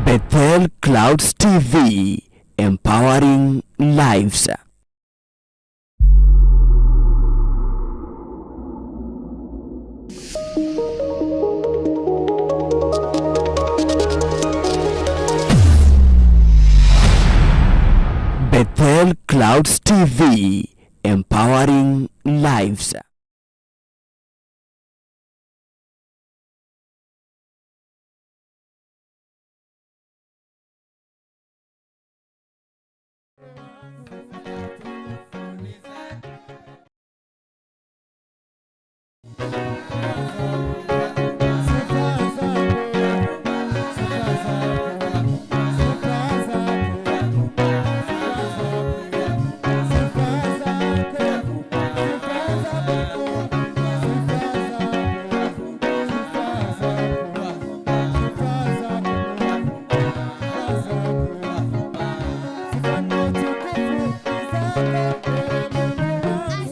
Bethel Clouds TV, empowering lives. Bethel Clouds TV, empowering lives.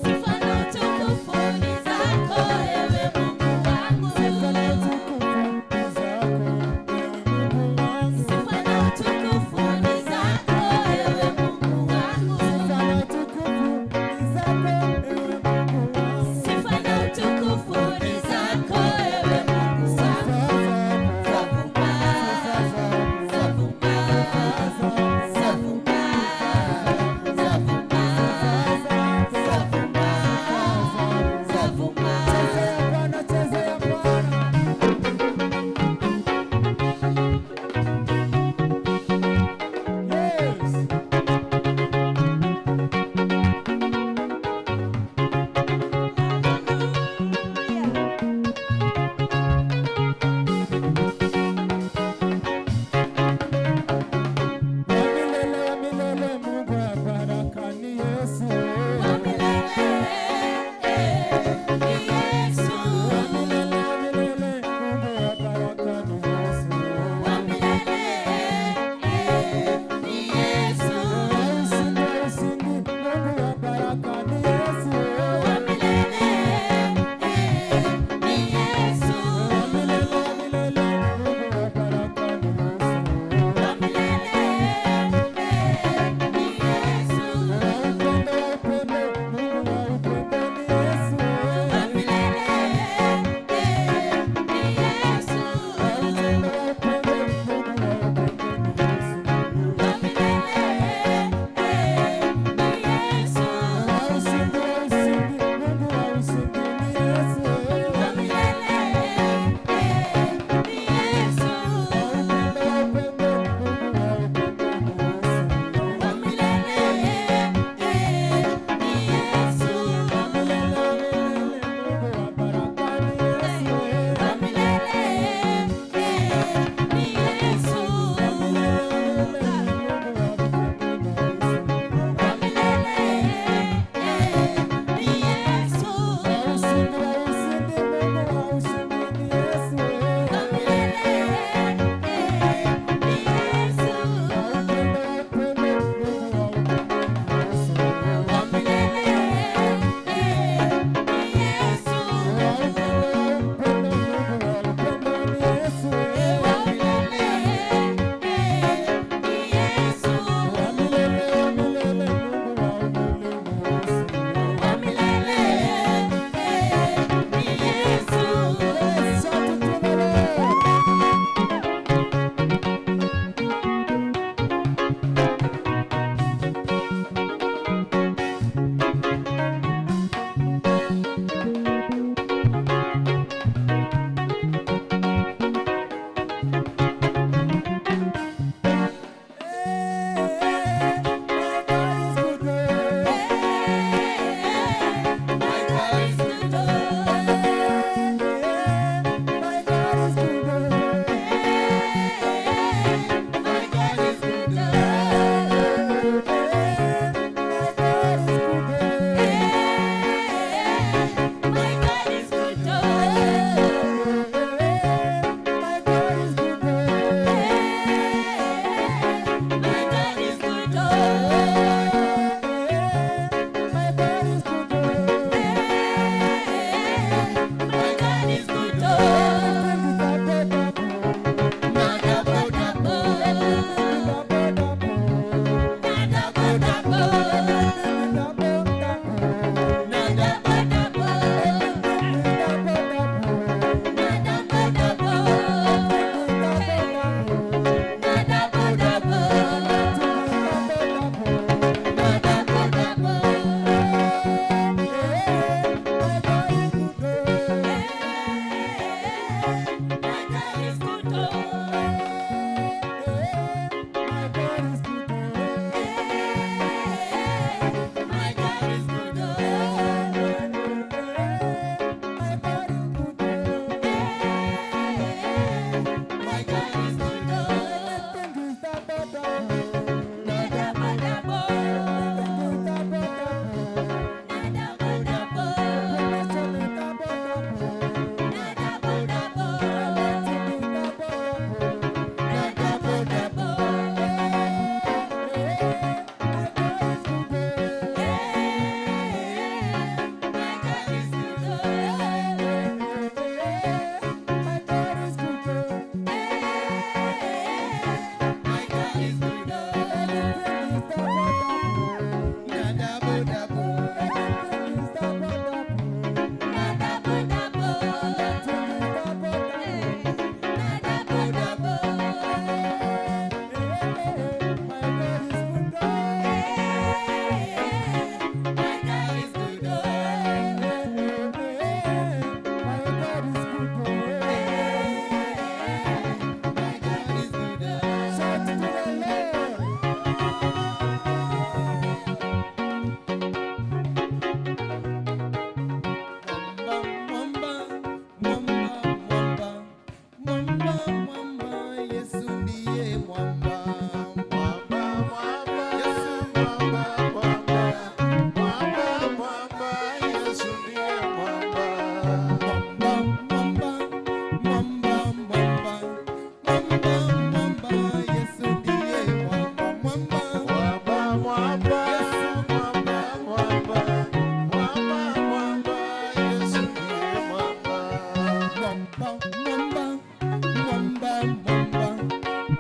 Sifa na utukufu ni zako ewe Mungu wangu. Sifa na utukufu ni zako ewe Mungu wangu. Sifa na utukufu ni zako ewe Mungu wangu. Zavuma, zavuma, zavuma, zavuma, zavuma, zavuma. Wa milele, ni Yesu. Wa milele, ni Yesu. Wa milele, ni Yesu. Wa milele, ni Yesu. Wa milele, ni Yesu. Wa milele, ni Yesu. Wa milele, ni Yesu. Wa milele, ni Yesu. Wa milele, ni Yesu. Wa milele, ni Yesu. Wa milele, ni Yesu. Wa milele, ni Yesu. Wa milele,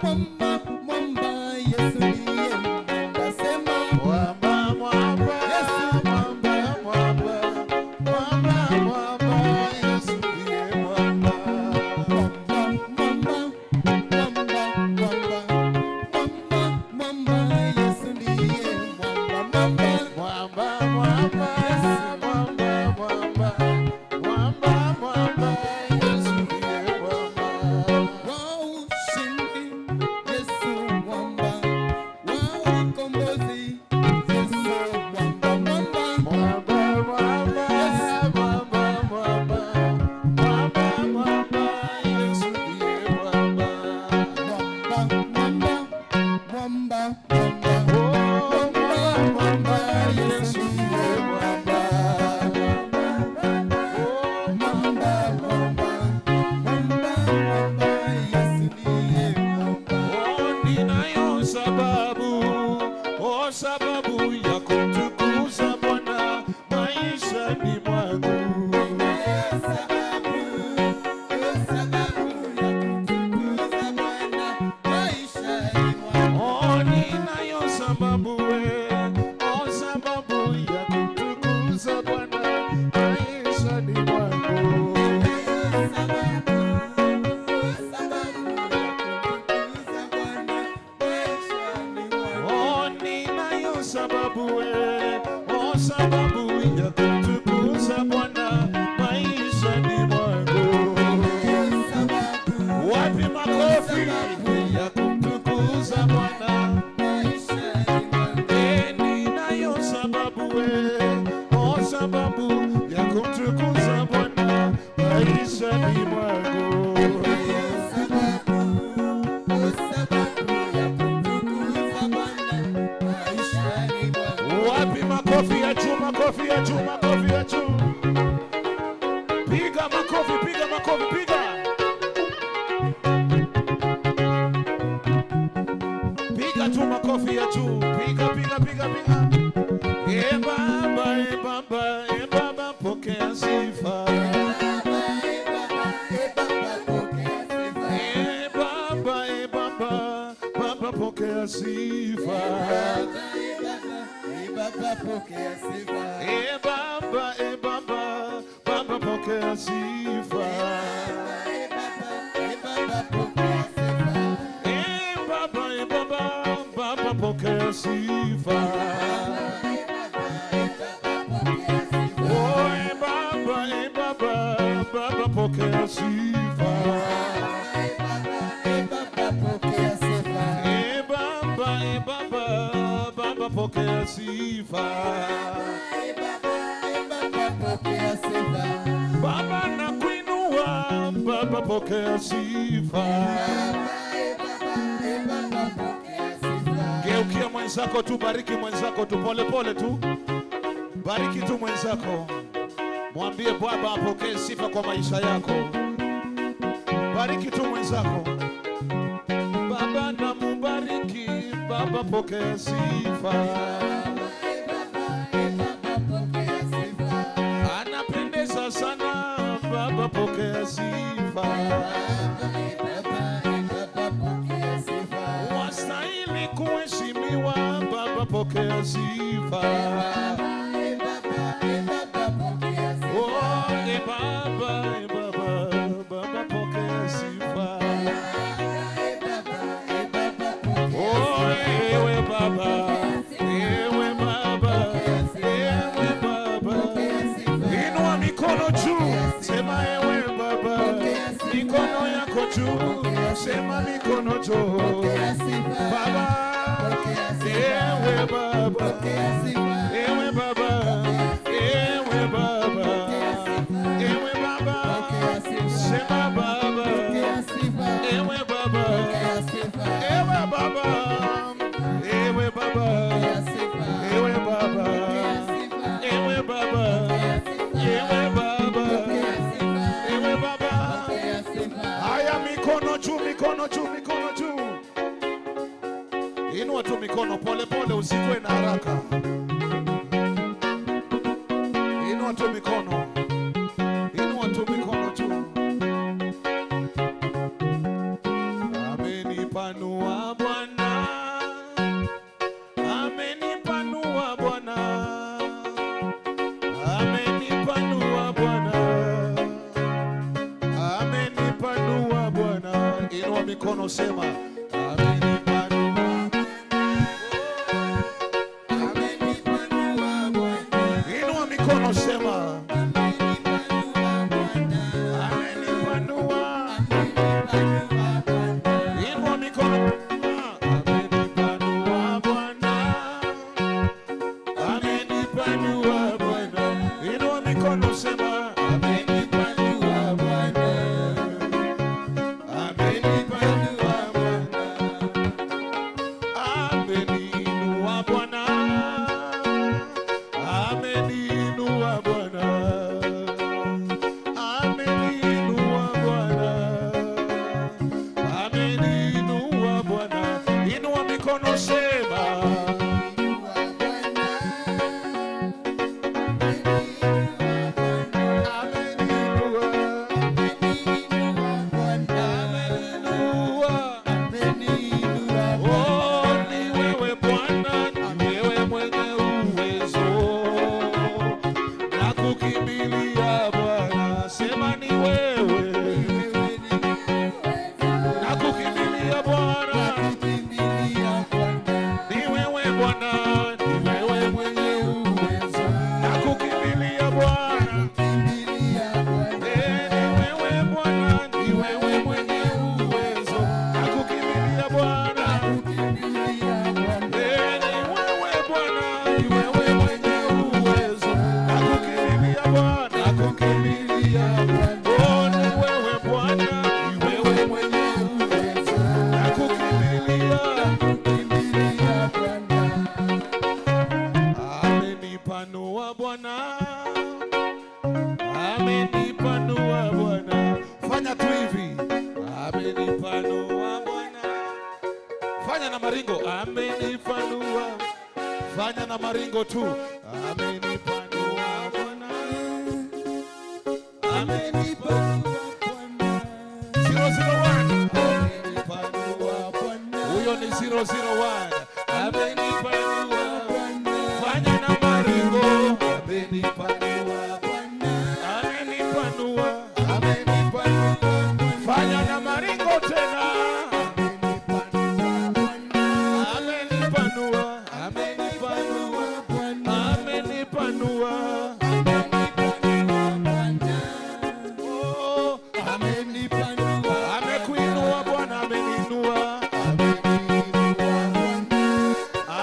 Mwamba, mwamba, Yesu ndiye mwamba. Sema Mwamba, mwamba, Yesu. Mwamba, mwamba, mwamba, mwamba, Yesu ndiye mwamba. Mwamba, mwamba, mwamba, mwamba, mwamba, mwamba, Yesu ndiye mwamba, mwamba. Mwamba, mwamba, mwamba, mwamba, mwamba, mwamba, Yesu ndiye mwamba. Wa ushindi, Yesu mwamba. Wa ukombozi, Yesu mwamba, mwamba. Mwamba, mwamba, mwamba, mwamba, mwamba, mwamba, Yesu ndiye mwamba. Mwamba, mwamba, mwamba, mwamba. Oh, mwamba, mwamba, Yesu ndiye mwamba. Oh, Mwamba, mwamba, mwamba, mwamba, Yesu ndiye mwamba. oh, ninayo sababu, oh, sababu ya kumtukuza Bwana maishani mwangu. Oh, ninayo sababu we, oh, sababu ya kumtukuza Bwana maishani mwangu. Oh, ninayo sababu we, oh, sababu ya kumtukuza Bwana maishani mwangu. Wapi makofi ya kumtukuza Bwana? Eh, ninayo sababu we, oh, sababu ya kumtukuza Bwana maishani mwangu. Wapi makofi ya juu, makofi ya juu, makofi ya juu. Piga makofi, piga makofi, piga. Piga tu makofi ya juu, piga, piga, piga, piga. E Baba, e Baba, e Baba, pokea sifa. E Baba, e Baba, Baba pokea sifa. E Baba, e Baba, Baba pokea sifa. E Baba, e Baba, Baba pokea sifa. Oh, e Baba, e Baba, Baba pokea sifa. E Baba, e Baba, Baba pokea sifa. Baba nakuinua, Baba pokea sifa. Geukia mwenzako tu, bariki mwenzako tu, pole pole tu, bariki tu mwenzako, mwambie Baba apokee sifa kwa maisha yako. Bariki tu mwenzako, Baba namubariki, Baba pokea sifa. Anapendeza sana, Baba pokea sifa. Wastahili kuheshimiwa, Baba pokea sifa. Oh, e Baba, e Baba, Baba pokea sifa. Oh, ewe Baba, ewe Baba, ewe Baba. Inua mikono juu, sema ewe Baba, mikono yako juu, sema mikono juu. Baba, ewe Baba, ewe Baba, ewe Baba, ewe Baba, sema Baba, ewe Baba, ewe Baba, ewe Baba, ewe Baba, ewe Baba, ewe Baba, ewe Baba. Haya, mikono juu, mikono juu, mikono juu. Inua tu mikono pole pole, usikuwe na haraka. Inua tu mikono, inua tu mikono juu. Amenipa Amenipanua Bwana, amenipanua Bwana, amenipanua Bwana, amenipanua Bwana. Inua mikono sema amenipanua, Amenipanua Bwana. inua mikono sema Amenipanua Bwana. amenipanua. Amenipanua Bwana. Inua mikono. Amenipanua Bwana, amenipanua Bwana. Inua mikono sema Amenipanua Bwana. amenipanua Bwana, ameniinua Bwana, ameniinua Bwana, ameniinua Bwana, ameniinua Bwana. Inua mikono sema Ameniinua Bwana. Ameniinua Bwana. ameniinua, Ameniinua Bwana. ameniinua. Ameniinua Oh, ni wewe Bwana, ni wewe mwenye uwezo. Nakukimbilia Bwana, sema ni wewe. Nakukimbilia Bwana, ni wewe Bwana, ni wewe mwenye uwezo. Nakukimbilia Bwana, eh, ni wewe Bwana, ni wewe mwenye uwezo. Nakukimbilia Bwana. Eh, ni wewe Bwana, ni wewe mwenye uwezo. Nakukimbilia Bwana, nakukimbilia. Oh, ni wewe Bwana, ni wewe mwenye uwezo. Nakukimbilia. Amenipanua Bwana, amenipanua Bwana. Fanya tu hivi, amenipanua Bwana. Fanya na maringo, amenipanua. Fanya na maringo tu, amenipanua Bwana, amenipanua. 001, amenipanua Huyo ni 001, amenipanua. Fanya na maringo, amenipanua. Amenipanua, fanya na maringo tena. Amenipanua, amenipanua, amenipanua. Oh, amekuinua Bwana, ameniinua,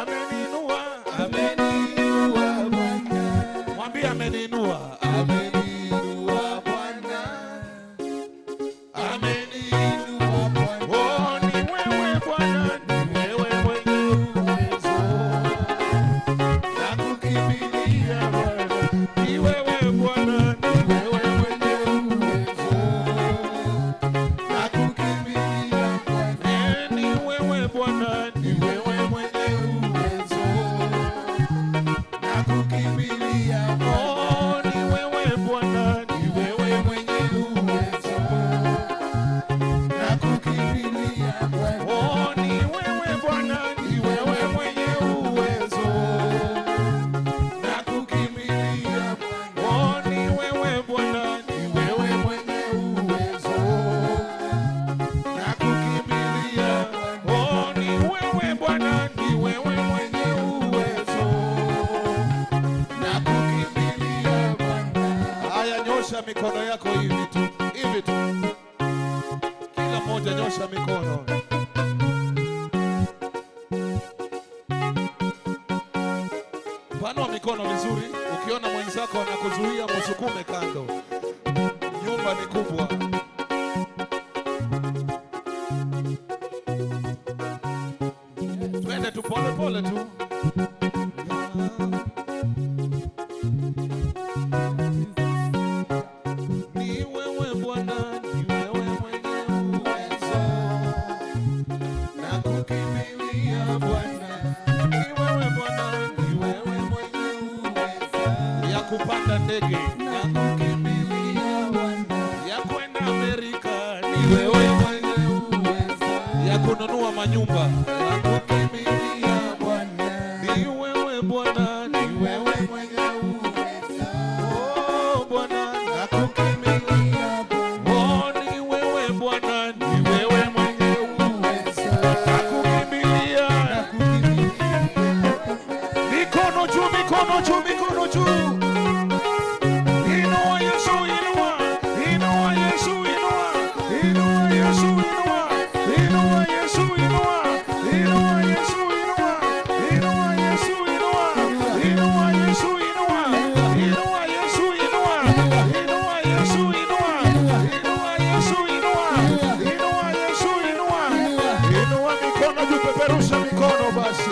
ameniinua, mwambie ameniinua, ameniinua Bwana, ameniinua. Oh, ni wewe Bwana, ni wewe mwenye uwezo. Nakukimbilia Bwana, ni wewe Bwana, ni wewe mwenye uwezo. Nakukimbilia Bwana, ni wewe Bwana, ni wewe mwenye uwezo. Nakukimbilia oh, ni wewe Bwana, ni wewe mwenye uwezo. Nakukimbilia oh, ni wewe Bwana, ni wewe mwenye uwezo. Nakukimbilia oh, ni wewe Bwana, ni wewe mwenye uwezo. Nakukimbilia oh, ni wewe Bwana, ni wewe mwenye uwezo. Nakukimbilia Haya, nyosha mikono yako hivi tu, hivi tu, kila mmoja nyosha mikono. Panua mikono vizuri. Ukiona mwenzako anakuzuia, msukume kando. Nyumba ni kubwa. Twende tu pole pole tu. Ni wewe Bwana, ni wewe mwenye uwezo. Nakukimbilia Bwana, ni wewe Bwana, ni wewe mwenye uwezo. Ya kupanda ndege, nakukimbilia Bwana, ya kwenda Amerika, ni wewe mwenye uwezo. Ya kununua manyumba. Nakukimbilia Bwana, Ni wewe Bwana, ni wewe mwenye uweza. Oh Bwana, Nakukimbilia Bwana, oh ni wewe Bwana, ni wewe mwenye uweza. nakukimbilia. Nakukimbilia. Mikono juu, mikono juu, mikono juu. Inua Yesu, inua. Inua Yesu, inua. Inua Yesu, inua. Inua Yesu, inua. Inua Yesu, inua. Inua Yesu, inua. Inua Yesu, inua. Inua Yesu, inua. Inua Yesu, inua. Inua Yesu, inua. Inua Yesu, inua. Inua mikono juu, peperusha mikono basi.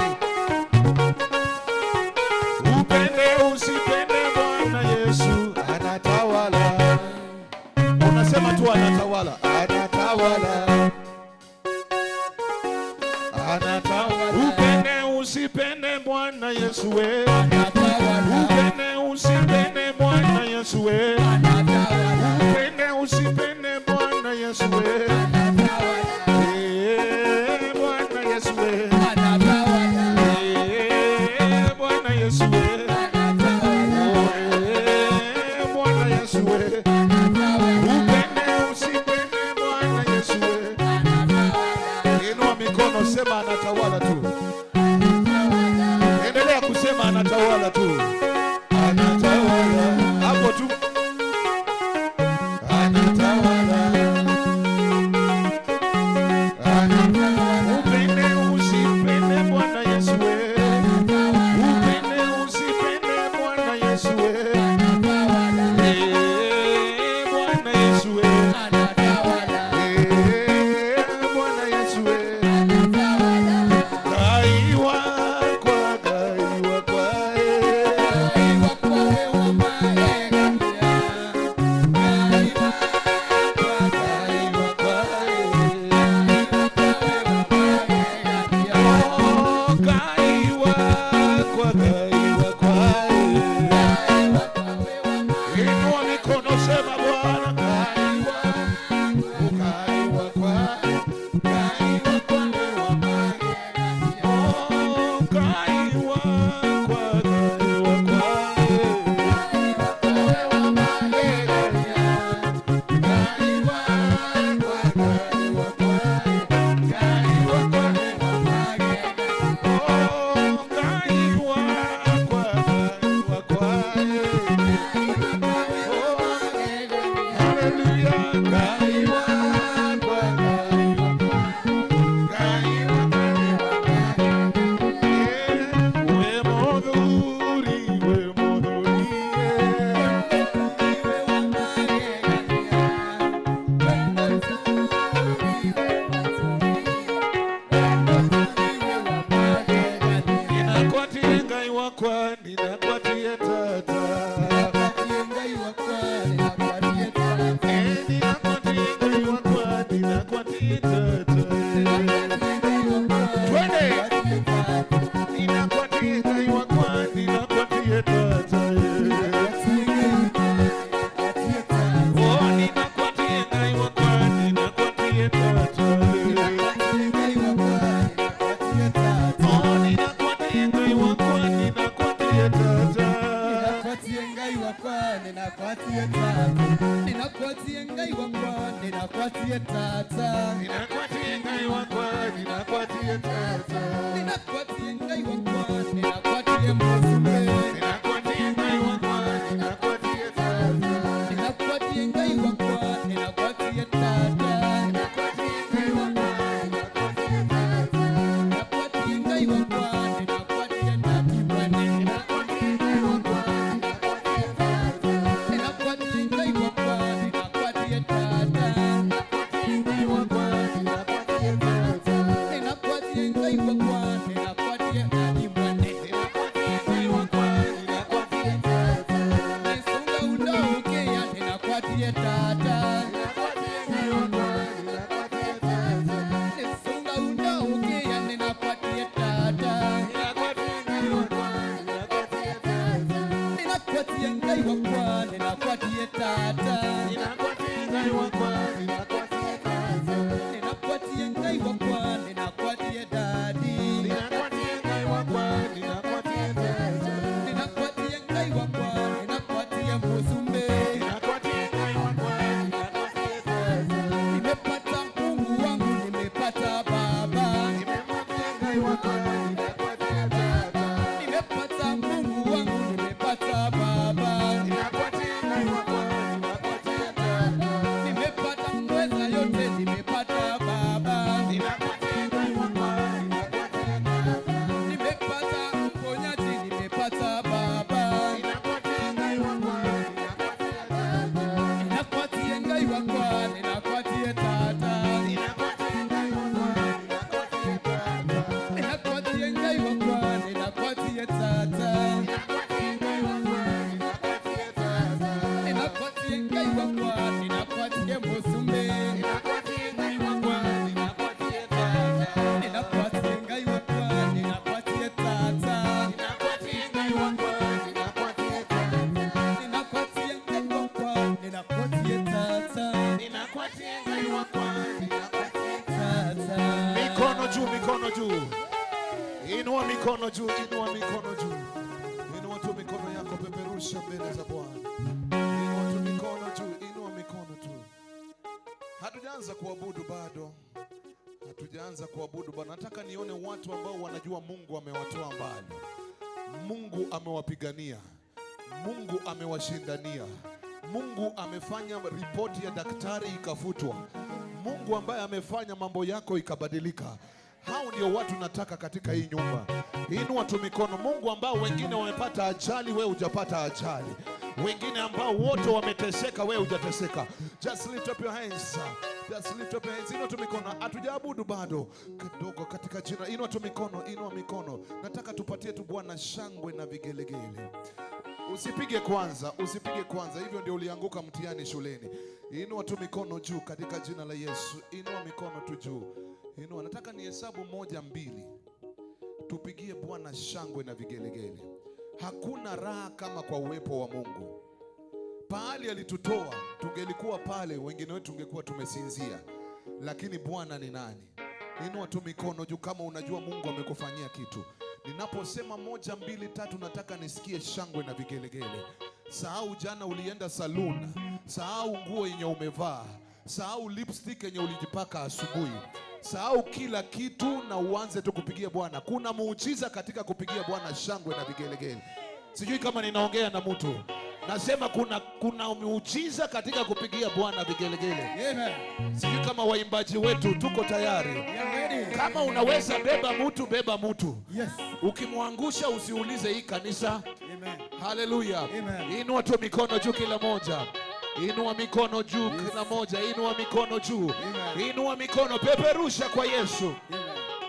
Upende usipende, Bwana Yesu Anatawala, unasema tu anatawala, anatawala, anatawala, Upende usipende, Bwana Yesu we. anatawala, Upende usipende, Bwana Yesu we. anatawala, Upende usipende, Bwana Yesu we. anatawala, Eh, Bwana Yesu we. anatawala, Eh, Bwana Yesu we. anatawala, Oh, eh, Bwana Yesu we. Upende usipende, Bwana Yesu we. Inua mikono, sema anatawala tu. Endelea kusema anatawala tu. anatawala, Hapo tu. anatawala, anatawala, Upende usipende, Bwana Yesu we. Upende usipende, Bwana Yesu we. Eh, Bwana Yesu we. Eh, Bwana Yesu we. Gaiwa kwa, gaiwa kwa, eh. Oh, gaiwa kwa, gaiwa kwa, eh. Inua mikono, sema Bwana, gaiwa, gaiwa kwa, oh, gaiwa kwa, gaiwa kwa, eh. Oh, gaiwa kwa, gaiwa kwa, eh. Oh, haleluya, gaiwa kwa, gaiwa kwa, gaiwa kwa, eh. We modhuri, we modhuri, eh. Ninakwatie Ngai wakwa, ninakwatie tata. Eh, ninakwatie Ngai wakwa, ninakwatie tata. Twende. Ninakwatie Ngai wakwa, ninakwatie tata. Oh, ninakwatie Ngai wakwa, ninakwatie tata. Oh, ninakwatie Ngai wakwa, ninakwatie tata. Ninakwatie tata, Ninakwatie Ngai wakwa, ninakwatie tata. ninakwatie Ngai wakwa, ninakwatie Mwosume, Ninakwatie Ngai wakwa, ninakwatie tata. ninakwatie Ngai wakwa, ninakwatie tata, Ninakwatie Ngai wakwa, ninakwatie tata. ninakwatie Ngai wakwa, ninakwatie tati mwene, Ninakwatie Ngai wakwa, ninakwatie tata. ninakwatie Ngai wakwa, ninakwatie tata, Ninakwatie Ngai wakwa, ninakwatie tata. ninakwatie Ngai wakwa, ninakwatie tati mwene. Ninakwatie Ngai wakwa, ninakwatie tata. Nisunga unaokea, ninakwatie tata, Ninakwatie Ngai wakwa, ninakwatie tata. nisunga unaokea, ninakwatie tata. Ninakwatie Ngai wakwa, ninakwatie tata. Ninakwatie Ngai wakwa, ninakwatie tata. Ninakwatie Ngai wakwa, ninakwatie tata. Ninakwatie Ngai wakwa, ninakwatie Ngai wakwa, ninakwatia Tata. Nimepata Mungu wangu, nimepata Baba. Ninakwatia Ngai wakwa, ninakwatia Tata. Nimepata mweza yote, nimepata Baba. Ninakwatia Ngai wakwa, ninakwatia Tata. Nimepata mponyaji, nimepata Baba. Ninakwatia Ngai wakwa, ninakwatia Tata. Ninakwatia Ngai wakwa, ninakwatia Tata. Ninakwatia Ngai wakwa, ninakwatia Tata. Ninakwatia Ngai wakwa, ninakwatia Tata. Ninakwatia Ngai wakwa, ninakwatia Tata. Ninakwatia Ngai wakwa, ninakwatia Musumbe. Ninakwatia Ngai wakwa, ninakwatia Tata. Ninakwatia Ngai wakwa, ninakwatia Tata. Ninakwatia Ngai wakwa, ninakwatia Tata. Ninakwatia Ngai wakwa, ninakwatia Tata. Ninakwatia Ngai wakwa, ninakwatia Tata. Mikono juu, mikono juu. Inua mikono juu, inua mikono juu. Inua tu mikono yako, peperusha mbele za Bwana. Inua tu mikono juu, inua mikono tu. Hatujaanza kuabudu bado. Hatujaanza kuabudu bado. Nataka nione watu ambao wanajua Mungu amewatoa mbali. Mungu amewapigania. Mungu amewashindania. Mungu amefanya ripoti ya daktari ikafutwa. Mungu ambaye amefanya mambo yako ikabadilika. Hao ndio watu nataka katika hii nyumba. Inua tu mikono. Mungu ambao wengine wamepata ajali, wewe hujapata ajali. Wengine ambao wote wameteseka, wewe hujateseka. Just lift up your hands. Just lift up your hands. Inua tu mikono. Hatujaabudu bado. Kidogo katika jina. Inua tu mikono, inua mikono. Nataka tupatie tu Bwana shangwe na vigelegele. Usipige kwanza, usipige kwanza. Hivyo ndio ulianguka mtihani shuleni. Inua tu mikono juu katika jina la Yesu. Inua mikono tu juu. Inua. Nataka nihesabu 1, 2. Tupigie Bwana shangwe na vigelegele. Hakuna raha kama kwa uwepo wa Mungu. Pahali alitutoa, tungelikuwa pale, wengine wetu tungekuwa tumesinzia. Lakini Bwana ni nani? Inua tu mikono juu kama unajua Mungu amekufanyia kitu. Ninaposema 1, 2, 3, nataka nisikie shangwe na vigelegele. Sahau jana ulienda saloon, sahau nguo yenye umevaa, sahau lipstick yenye ulijipaka asubuhi. Sahau kila kitu na uanze tu kupigia Bwana. Kuna muujiza katika kupigia Bwana shangwe na vigelegele. Sijui kama ninaongea na mtu. Nasema kuna muujiza katika kupigia Bwana vigelegele. Amen. Sijui kama waimbaji wetu tuko tayari. Kama unaweza beba mtu, beba mtu. Yes. Ukimwangusha usiulize hii kanisa. Amen. Haleluya. Amen. Inua tu mikono juu kila moja. Inua mikono juu kila moja. Inua mikono juu. Amen. Inua mikono, peperusha kwa Yesu. Amen.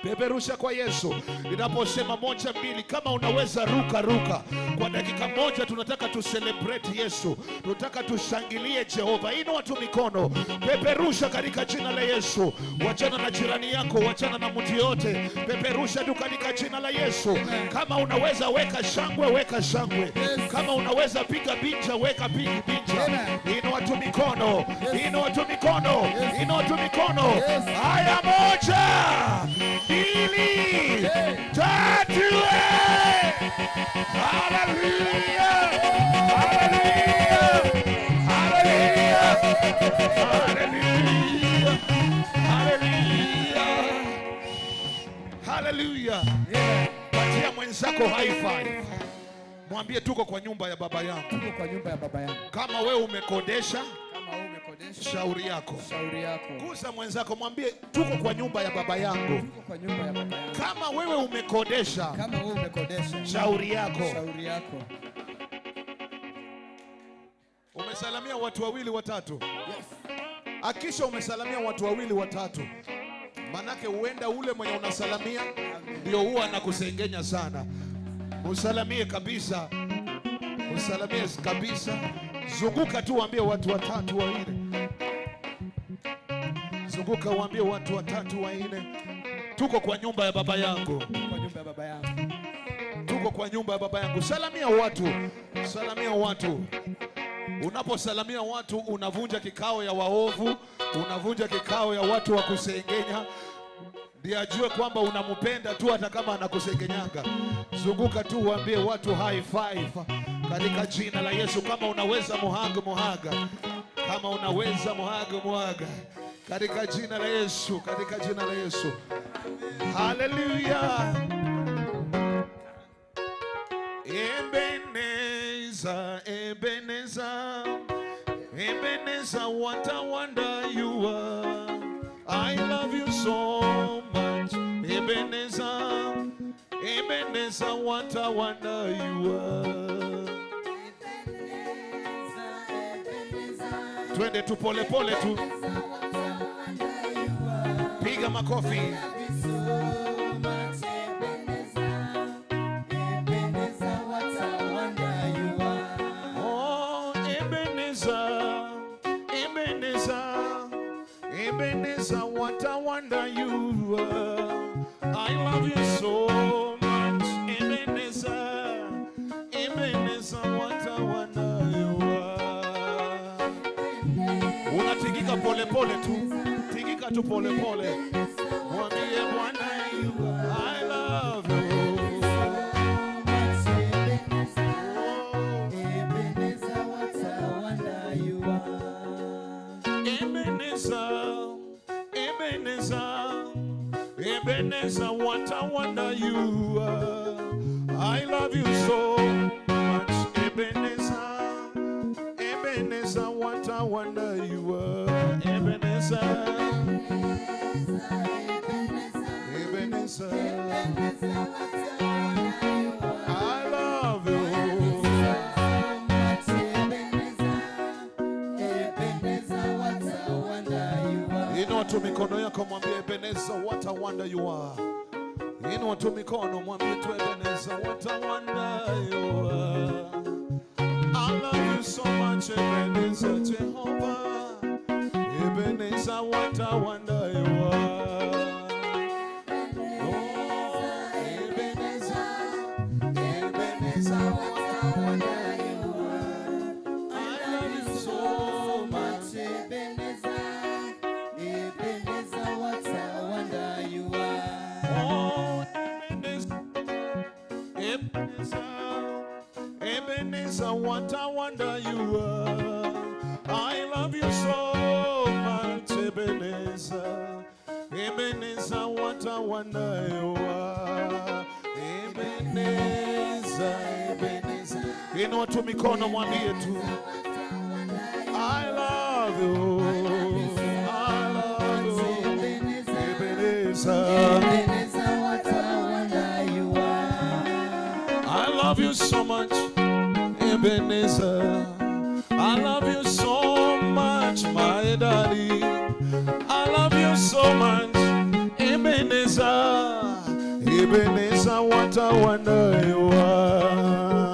Peperusha kwa Yesu. Ninaposema 1, 2, kama unaweza ruka ruka. Kwa dakika moja tunataka tu celebrate Yesu. Tunataka tushangilie Jehova. Inua tu mikono. Peperusha katika jina la Yesu. Wachana na jirani yako, wachana na mtu yote. Peperusha tu katika jina la Yesu. Kama unaweza weka shangwe, weka shangwe. Kama unaweza piga binja, weka binja. Inua tu mikono. Inua tu mikono. Inua tu mikono. Haya, 1, 2, 3. Hallelujah! Hallelujah! Hallelujah! Hallelujah! Hallelujah! Hallelujah! Patia mwenzako high five. Mwambie tuko kwa nyumba ya baba yangu. Tuko kwa nyumba ya baba yangu. Kama wewe umekodesha, Kama wewe umekodesha, shauri yako. shauri yako. Gusa mwenzako mwambie tuko kwa nyumba ya baba yangu. Tuko kwa nyumba ya baba yangu. Kama wewe umekodesha, Kama wewe umekodesha, shauri yako. shauri yako. Umesalamia watu wawili watatu. Yes. Hakisha umesalamia watu wawili watatu. Manake huenda ule mwenye unasalamia ndio huwa anakusengenya sana. Usalamie kabisa. Usalamie kabisa. Zunguka tu waambie watu watatu wanne. Zunguka waambie watu watatu wanne. Tuko kwa nyumba ya baba yangu. Kwa nyumba ya baba yangu. Tuko kwa nyumba ya baba yangu. Salamia watu. Salamia watu. Unaposalamia watu unavunja kikao ya waovu, unavunja kikao ya watu wa kusengenya. Ndiye ajue kwamba unampenda tu hata kama anakusengenyanga. Zunguka tu uambie watu high five katika jina la Yesu. Kama unaweza muhaga muhaga. Kama unaweza muhaga muhaga. Katika jina la Yesu, katika jina la Yesu. Hallelujah. Ebeneza, Ebeneza, Ebeneza, Ebeneza, what a wonder you are. I love you so much. Ebeneza, Ebeneza, what a wonder you are. Twende tu pole pole tu. Piga makofi. Oh, Ebenezer, Ebenezer, Ebenezer, what a wonder you are. I love you so much, Ebenezer, Ebenezer, what a wonder you are. Unatingika pole pole tu, tingika tu pole pole. Mwambie Bwana, I love you. Oh. Ebenezer, Ebenezer, Ebenezer, what a wonder you are. I love you so much, Ebenezer, Ebenezer, what a wonder you are. Ebenezer, Ebenezer, I love you. Inua tu mikono yako mwambie Ebenezer, what a wonder you are. Inua tu mikono mwambie tu Ebenezer, what a wonder you are. I love you so much, Ebenezer, Jehovah. Ebenezer, what a wonder you are. Oh, Ebenezer, Ebenezer, what a wonder you are. I love you so much. Oh, Ebenezer, Ebenezer, Ebenezer, what a wonder you are. I love you so much, Ebenezer. Ebenezer, what a wonder you are. Ebenezer, Ebenezer. Inua tu mikono mwambie tu, I love you. I love you. Ebenezer. I love you so much, Ebenezer. I love you so much, my daddy. I love you so much, Ebenezer. Ebenezer, what a wonder you are.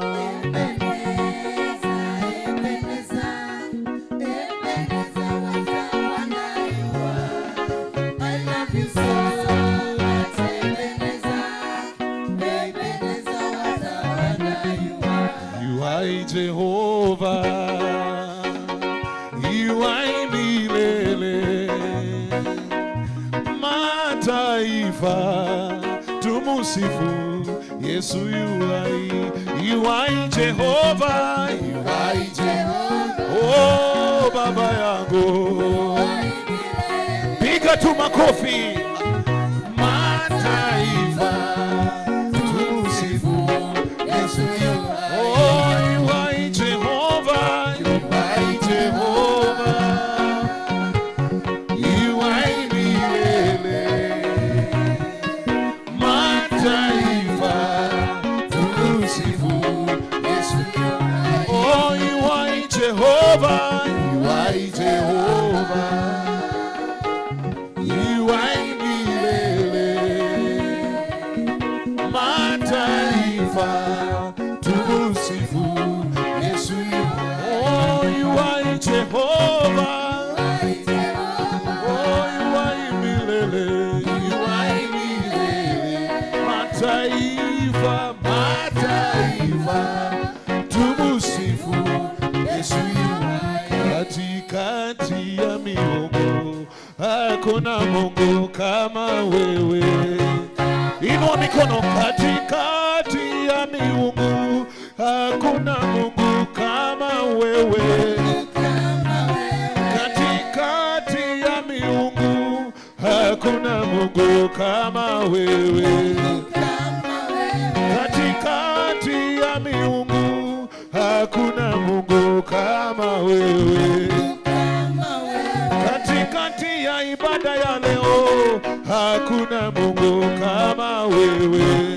You are Jehovah, you are milele, mataifa tumusifu Yesu. You are Jehovah, you are Jehovah. Oh, baba yangu, piga tu makofi. Mataifa tumusifu Yesu. Oh, you are Jehovah, you are Jehovah, you are milele, mataifa tumusifu Yesu. Oh, you are Jehovah, you are Jehovah, you are milele, mataifa tumusifu Yesu. Oh, you are Jehovah. Oh, you are milele, you are milele, mataifa, mataifa tumusifu Yesu. Katikati ya miungu hakuna Mungu kama wewe. Inua mikono. Katikati ya miungu hakuna Mungu kama wewe. Katikati ya miungu hakuna Mungu kama wewe. wewe. Katikati ya ibada ya leo hakuna Mungu kama wewe.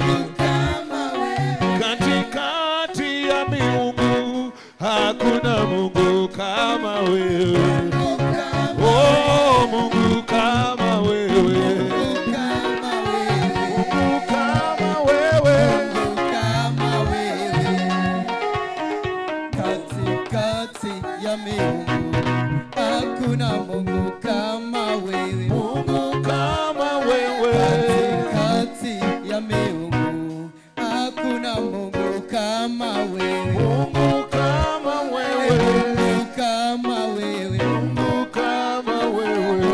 Katikati ya miungu hakuna Mungu kama wewe. Oh, Mungu kama wewe. Mungu kama wewe. Kama wewe. Katikati ya miungu hakuna Mungu kama wewe. Mungu kama wewe. Katikati ya miungu hakuna Mungu kama wewe. Mungu kama wewe. Mungu kama wewe. Mungu kama wewe.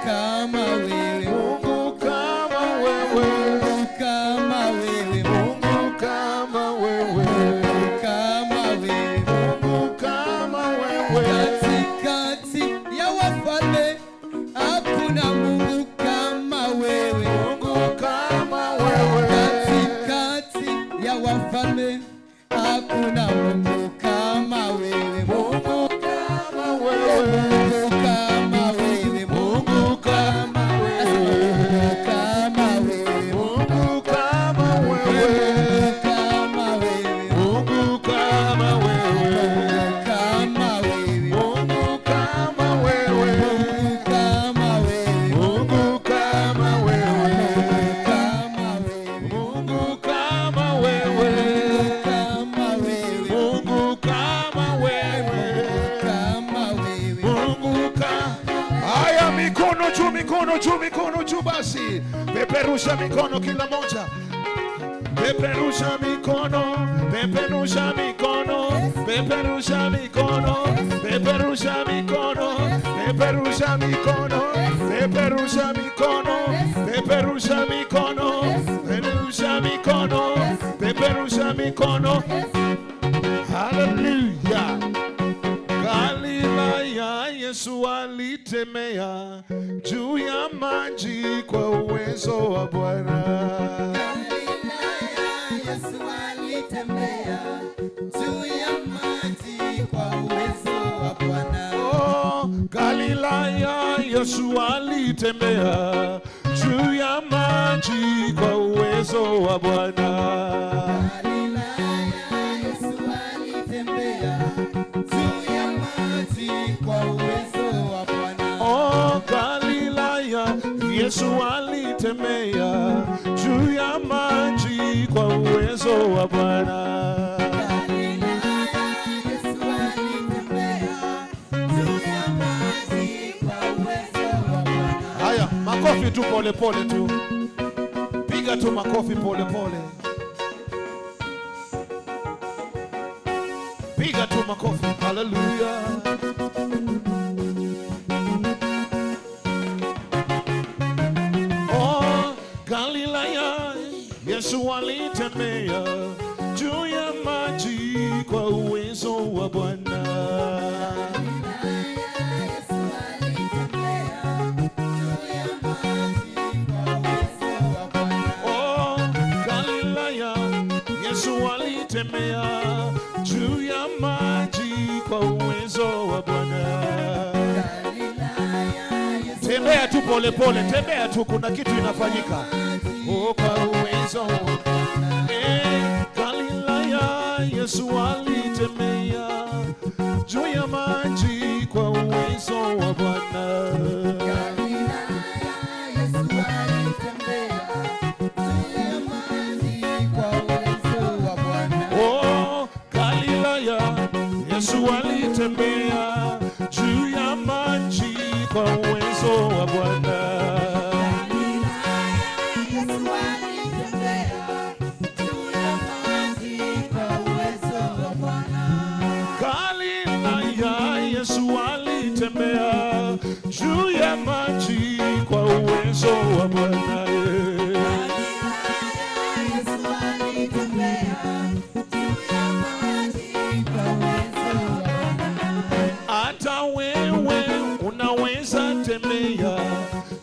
Kama wewe. Mungu kama wewe. Mungu kama wewe. Mungu kama wewe. Kama wewe. Mungu kama wewe. Katikati ya wafalme hakuna Mungu kama wewe. Mungu kama wewe. Katikati ya wafalme hakuna Mungu kama wewe. Mungu kama wewe. Mungu kama wewe. Mungu kama wewe. Mungu kama wewe. Mungu kama wewe. Kama wewe. Mungu kama wewe. Kama wewe. Mungu kama wewe. Kama wewe. Mungu kama wewe. Kama wewe. Mungu kama wewe. Kama wewe. Mungu kama wewe. Kama wewe. Mungu kama. Haya, mikono juu, mikono juu, mikono juu basi. Peperusha mikono kila moja. Peperusha mikono, peperusha mikono, peperusha mikono, peperusha mikono, peperusha mikono, peperusha mikono, peperusha mikono, peperusha mikono, peperusha mikono. Hallelujah. Galilaya Yesu alitembea juu ya maji kwa uwezo wa Bwana. Yesu alitembea juu ya maji kwa uwezo wa Bwana. Oh, Galilaya Yesu alitembea juu ya maji kwa uwezo wa Bwana. Galilaya Yesu alitembea juu ya maji kwa uwezo wa Bwana. Oh, Galilaya Yesu alitembea juu ya maji kwa uwezo wa Bwana. Galilaya Yesu alitembea juu ya maji kwa uwezo wa Bwana. Haya, makofi tu pole pole tu. Piga tu makofi pole pole. Piga tu makofi. Hallelujah. Oh, Galilaya Yesu alitembea juu ya maji kwa uwezo wa Bwana. Yesu alitembea juu ya maji kwa uwezo wa Bwana. Oh, Galilaya Yesu alitembea juu ya maji kwa uwezo wa Bwana. Galilaya Yesu Tembea tu pole pole, tembea tu, kuna kitu inafanyika. Oh, kwa uwezo wa Bwana. Eh, Galilaya Yesu alitembea juu ya maji kwa uwezo wa Bwana. Galilaya Yesu alitembea juu ya maji kwa uwezo wa Bwana. Oh, Galilaya Yesu alitembea juu ya maji kwa uwezo wa Bwana. Galilaya Yesu alitembea juu ya maji kwa uwezo wa Bwana. Galilaya Yesu alitembea juu ya maji kwa uwezo wa Bwana. Galilaya Yesu alitembea juu ya maji kwa uwezo wa Bwana. Hata wewe unaweza tembea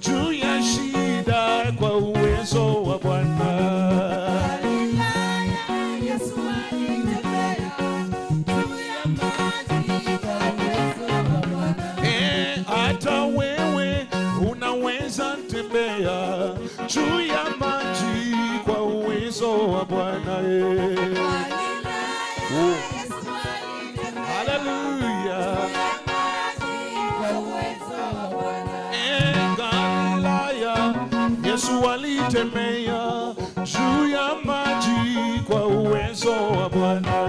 juu ya shida kwa uwezo wa Bwana. Galilaya Yesu alitembea juu ya maji kwa uwezo wa Bwana. Hallelujah. Galilaya, Yesu alitembea juu ya maji kwa uwezo wa Bwana.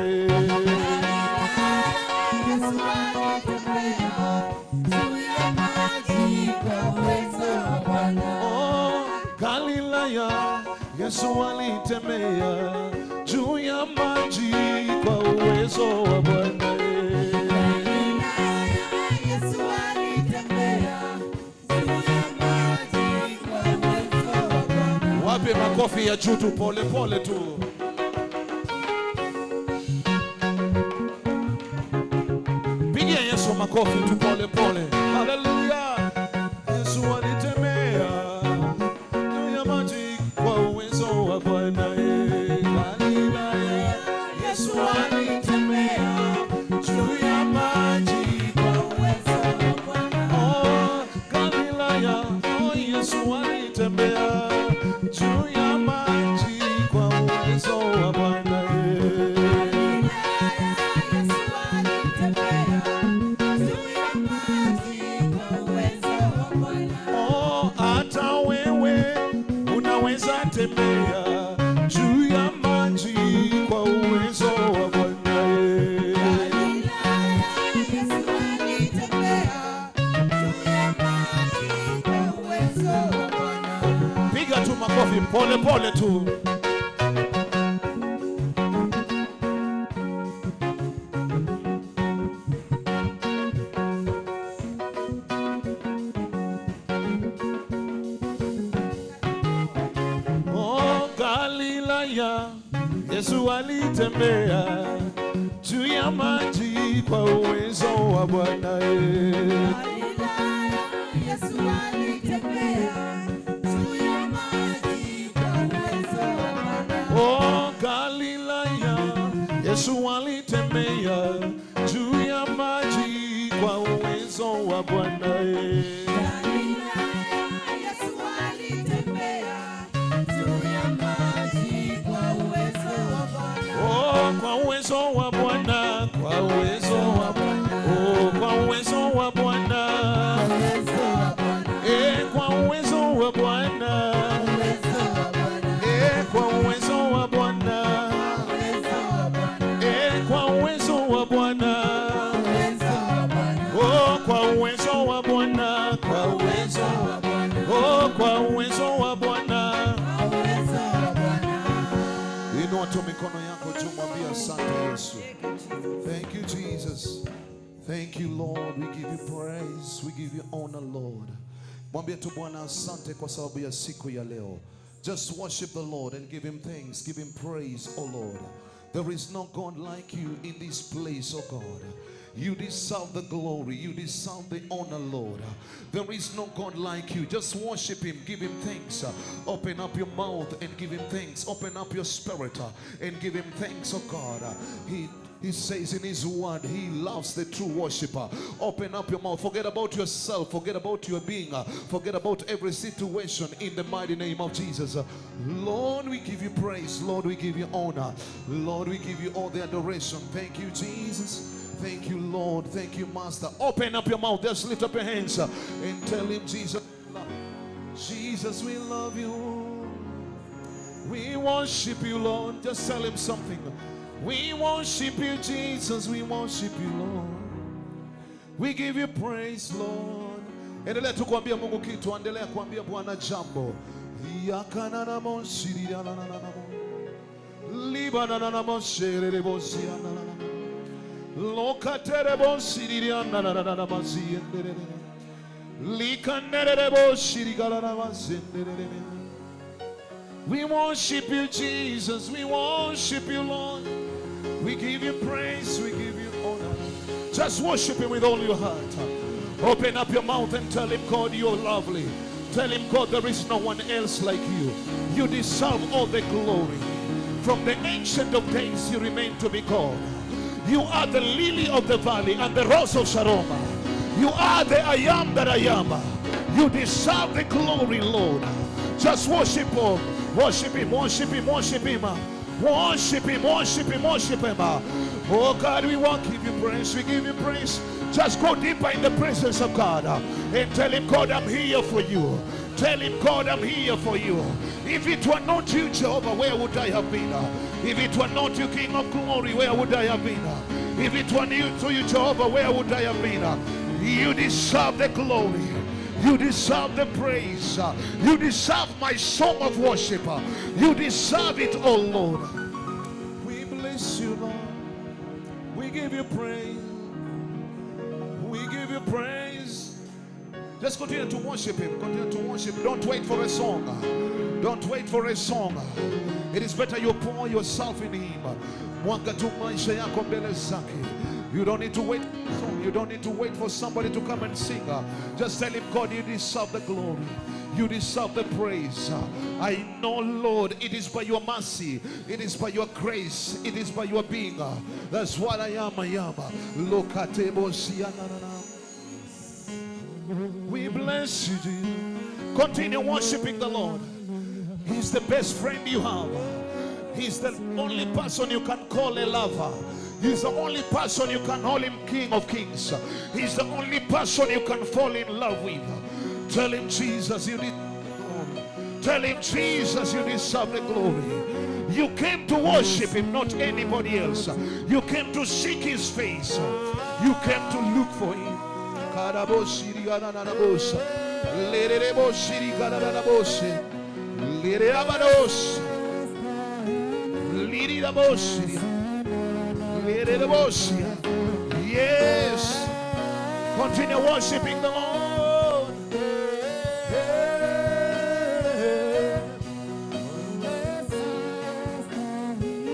Yesu alitembea juu ya maji kwa uwezo wa Bwana. Oh, Galilaya, Yesu alitembea juu ya maji kwa uwezo wa Bwana. Yesu alitembea juu ya maji kwa uwezo wa Bwana. Wape makofi ya juu tu, pole pole tu. Pigia Yesu makofi tu pole pole. Haleluya. Yesu alitembea juu ya maji kwa uwezo wa Bwana. Galilaya, Yesu alitembea juu ya maji kwa Uwezo wa Bwana. Oh, Galilaya, oh, Yesu alitembea juu ya maji kwa uwezo wa Bwana. Yesu alitembea juu ya maji kwa uwezo wa Bwana. Oh, hata wewe unaweza tembea juu ya maji kwa uwezo wa Bwana. Yesu alitembea juu ya maji kwa uwezo wa Bwana. Piga tu makofi pole pole tu. Oh, Galilaya, Yesu alitembea juu ya maji kwa uwezo wa Bwana. Galilaya, Yesu alitembea juu ya maji kwa uwezo wa Bwana. Oh, Galilaya, Yesu alitembea juu ya maji kwa uwezo wa Bwana. Galilaya, Yesu alitembea juu ya maji kwa uwezo wa Bwana. Oh, kwa uwezo wa Bwana, kwa uwezo wa Bwana. Oh, kwa uwezo wa Bwana. Uwezo wa Bwana, Eh, kwa uwezo wa Bwana. uwezo wa Bwana, Eh, kwa uwezo wa Bwana. uwezo wa Bwana, Eh, kwa uwezo wa Bwana. uwezo wa Bwana, Oh, kwa uwezo wa Bwana, kwa uwezo wa Bwana, Oh, kwa uwezo wa Bwana. uwezo wa Bwana. Inua tu mikono yako juu, mwambie asante Yesu. Thank you Jesus. Thank you Lord. We give you praise. We give you honor Lord. Mwambie tu Bwana asante kwa sababu ya siku ya leo. Just worship the Lord and give him thanks, give him praise, O Lord. There is no God like you in this place, O God. You deserve the glory. You deserve the honor, Lord. There is no God like you. Just worship him. Give him thanks. Open up your mouth and give him thanks. Open up your spirit and give him thanks, oh God. He says in his word, he loves the true worshiper. Open up your mouth. Forget about yourself. Forget about your being. Forget about every situation in the mighty name of Jesus. Lord, we give you praise. Lord, we give you honor. Lord, we give you all the adoration. Thank you, Jesus. Thank you, Lord. Thank you, Master. Open up your mouth. Just lift up your hands and tell him, Jesus, Jesus, we love you. We worship you, Lord. Just tell him something. We worship you, Jesus. We worship you, Lord. We give you praise, Lord. Endelea tu kuambia Mungu kitu, endelea kuambia Bwana jambo. Yakananamosirianananamo. Libananamoshererebozianananamo. Lokaterebosiriananananamazienderere. Likanerebosirigalanamazenderere. We worship you, Jesus. We worship you, Lord. We give you praise. We give you honor. Just worship him with all your heart. Open up your mouth and tell him, God, you're lovely. Tell him, God, there is no one else like you. You deserve all the glory. From the ancient of days, you remain to be God. You are the lily of the valley and the rose of Sharon. You are the I am that I am. You deserve the glory, Lord. Just worship him. Worship him, worship him, worship him. Worship him, worship him, worship him. Oh God, we want to give you praise. We give you praise. Just go deeper in the presence of God and tell him, God, I'm here for you. Tell him, God, I'm here for you. If it were not you, Jehovah, where would I have been? If it were not you, King of Glory, where would I have been? If it were you to you, Jehovah, where would I have been? You deserve the glory. You deserve the praise. You deserve my song of worship. You deserve it, oh Lord. We bless you, Lord. We give you praise. We give you praise. Just continue to worship him. Continue to worship. Don't wait for a song. Don't wait for a song. It is better you pour yourself in him. Mwaga tu maisha yako mbele zake. You don't need to wait for a song. You don't need to wait for somebody to come and sing. Just tell him, God, you deserve the glory. You deserve the praise. I know, Lord, it is by your mercy. It is by your grace. It is by your being. That's what I am. I am. We bless you, Jesus. Continue worshiping the Lord. He's the best friend you have. He's the only person you can call a lover. He's the only person you can call him King of Kings. He's the only person you can fall in love with. Tell him, Jesus, you need glory. Tell him, Jesus, you deserve the glory. You came to worship him, not anybody else. You came to seek his face. You came to look for him. Yes. Continue worshiping the Lord. Hey.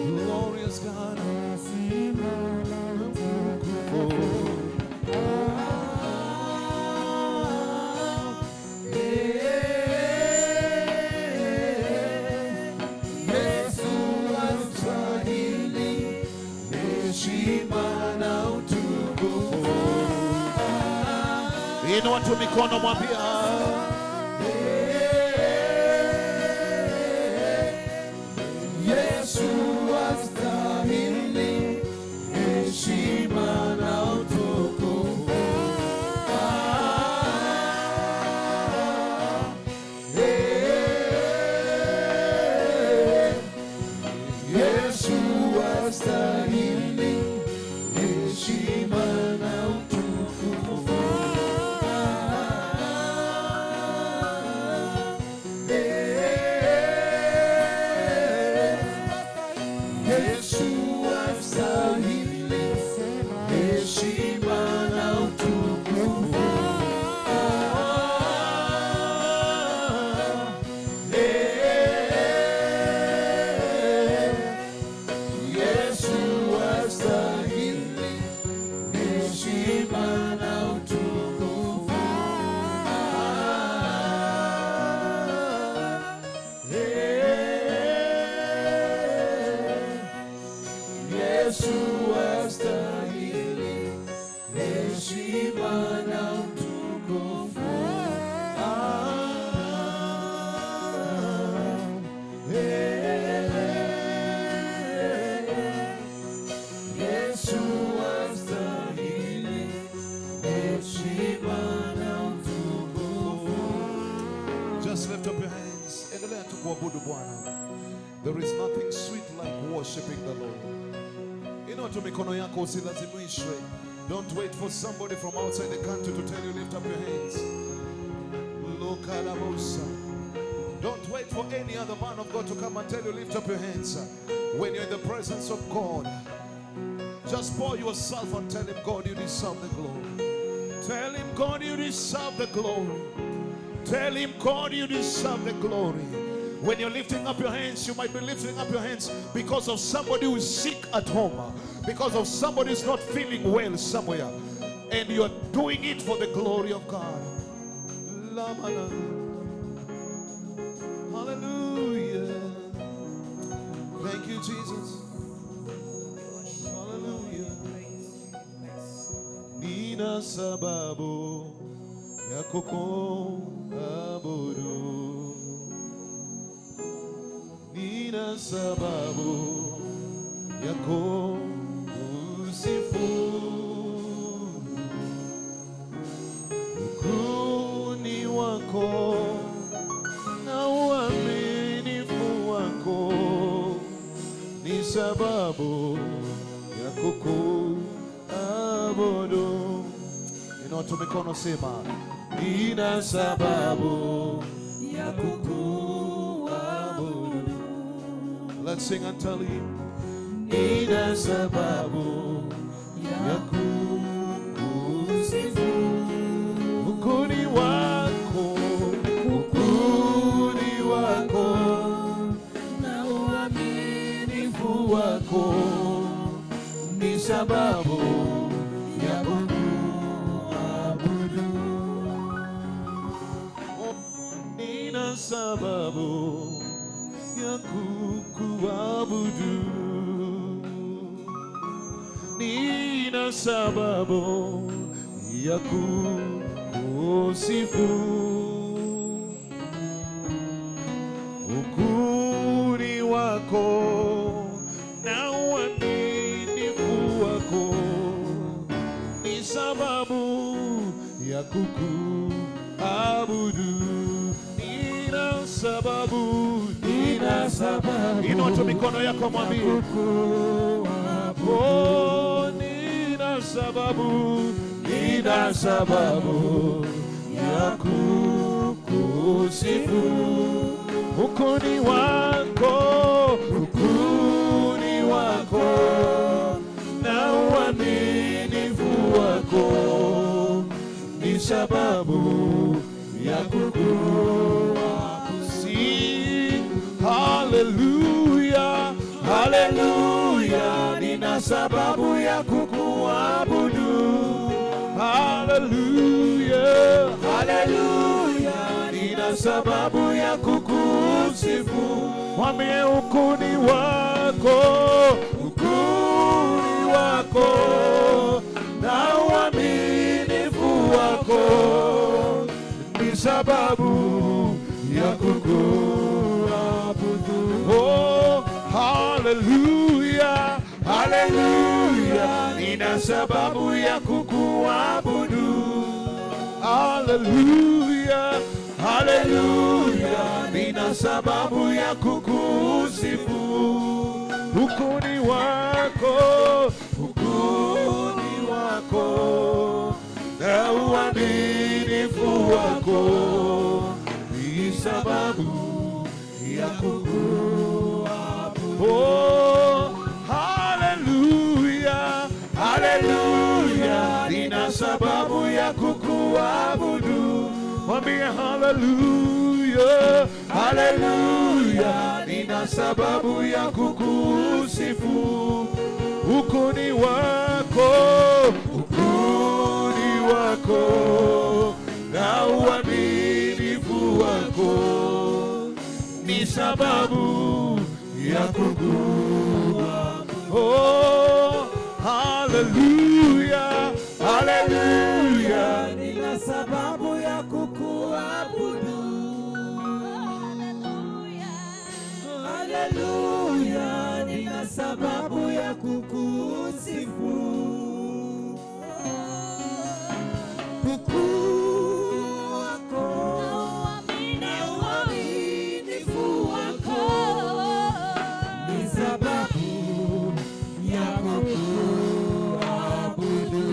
Glorious God. Inua tu mikono mwambie, Yesu astahili heshima na utukufu. Yesu astahili heshima na utukufu. Yesu astahili heshima na utukufu. Yesu astahili heshima na utukufu. Yesu astahili heshima na utukufu. Yesu astahili heshima na utukufu. Just lift up your hands. Endelea tu kuabudu Bwana. There is nothing sweet like worshiping the Lord. Inua tu mikono yako, usilazimishwe. Don't wait for somebody from outside the country to tell you lift up your hands. Lokalabosa. Don't wait for any other man of God to come and tell you lift up your hands. When you're in the presence of God, just pour yourself and tell him, God, you deserve the glory. Tell him, God, you deserve the glory. Tell him, God, you deserve the glory. When you're lifting up your hands, you might be lifting up your hands because of somebody who is sick at home, because of somebody who's not feeling well somewhere, and you're doing it for the glory of God. Lamana. Hallelujah. Thank you, Jesus. Hallelujah. Nina sababu ya kukuabudu. Nina sababu ya kusifu ukuni wako na uaminifu wako, ni sababu ya kukuabudu. Inua tu mikono, sema nina sababu ya kukuabudu. Let's sing and tell him. Nina sababu ya kukusifu, ukuni wako, ukuni wako na uaminifu wako ni sababu ya kukuabudu. Nina sababu ya kukuabudu, nina sababu ya kukusifu, ukuni wako na uaminifu wako ni sababu ya kukuabudu. Nina sababu, nina sababu. Inua tu mikono yako mwambie, oh, nina sababu, nina sababu ya kukusifu, ukuni wako, ukuni wako na uaminifu wako ni sababu ya kukuabudu. Hallelujah, hallelujah, nina sababu ya kukuabudu. Hallelujah, hallelujah, nina sababu ya kukusifu. Mwambie ukuni wako, ukuni wako na uaminifu wako ni sababu ya kukuabudu. Oh, hallelujah, hallelujah, nina sababu ya kukuabudu. Hallelujah, hallelujah, nina sababu ya kukusifu. Ukuni wako, ukuni wako na uaminifu wako ni sababu ya kukuabudu. Oh, hallelujah, hallelujah, nina sababu ya kukuabudu. Mwambie hallelujah, hallelujah, nina sababu ya kukusifu. Ukuni wako, ukuni wako na uaminifu wako ni sababu ya kukuabudu. Oh, hallelujah, hallelujah, nina sababu ya kukuabudu. Hallelujah, nina sababu ya kukusifu. Ukuu wako na uaminifu wako ni sababu ya kukuabudu.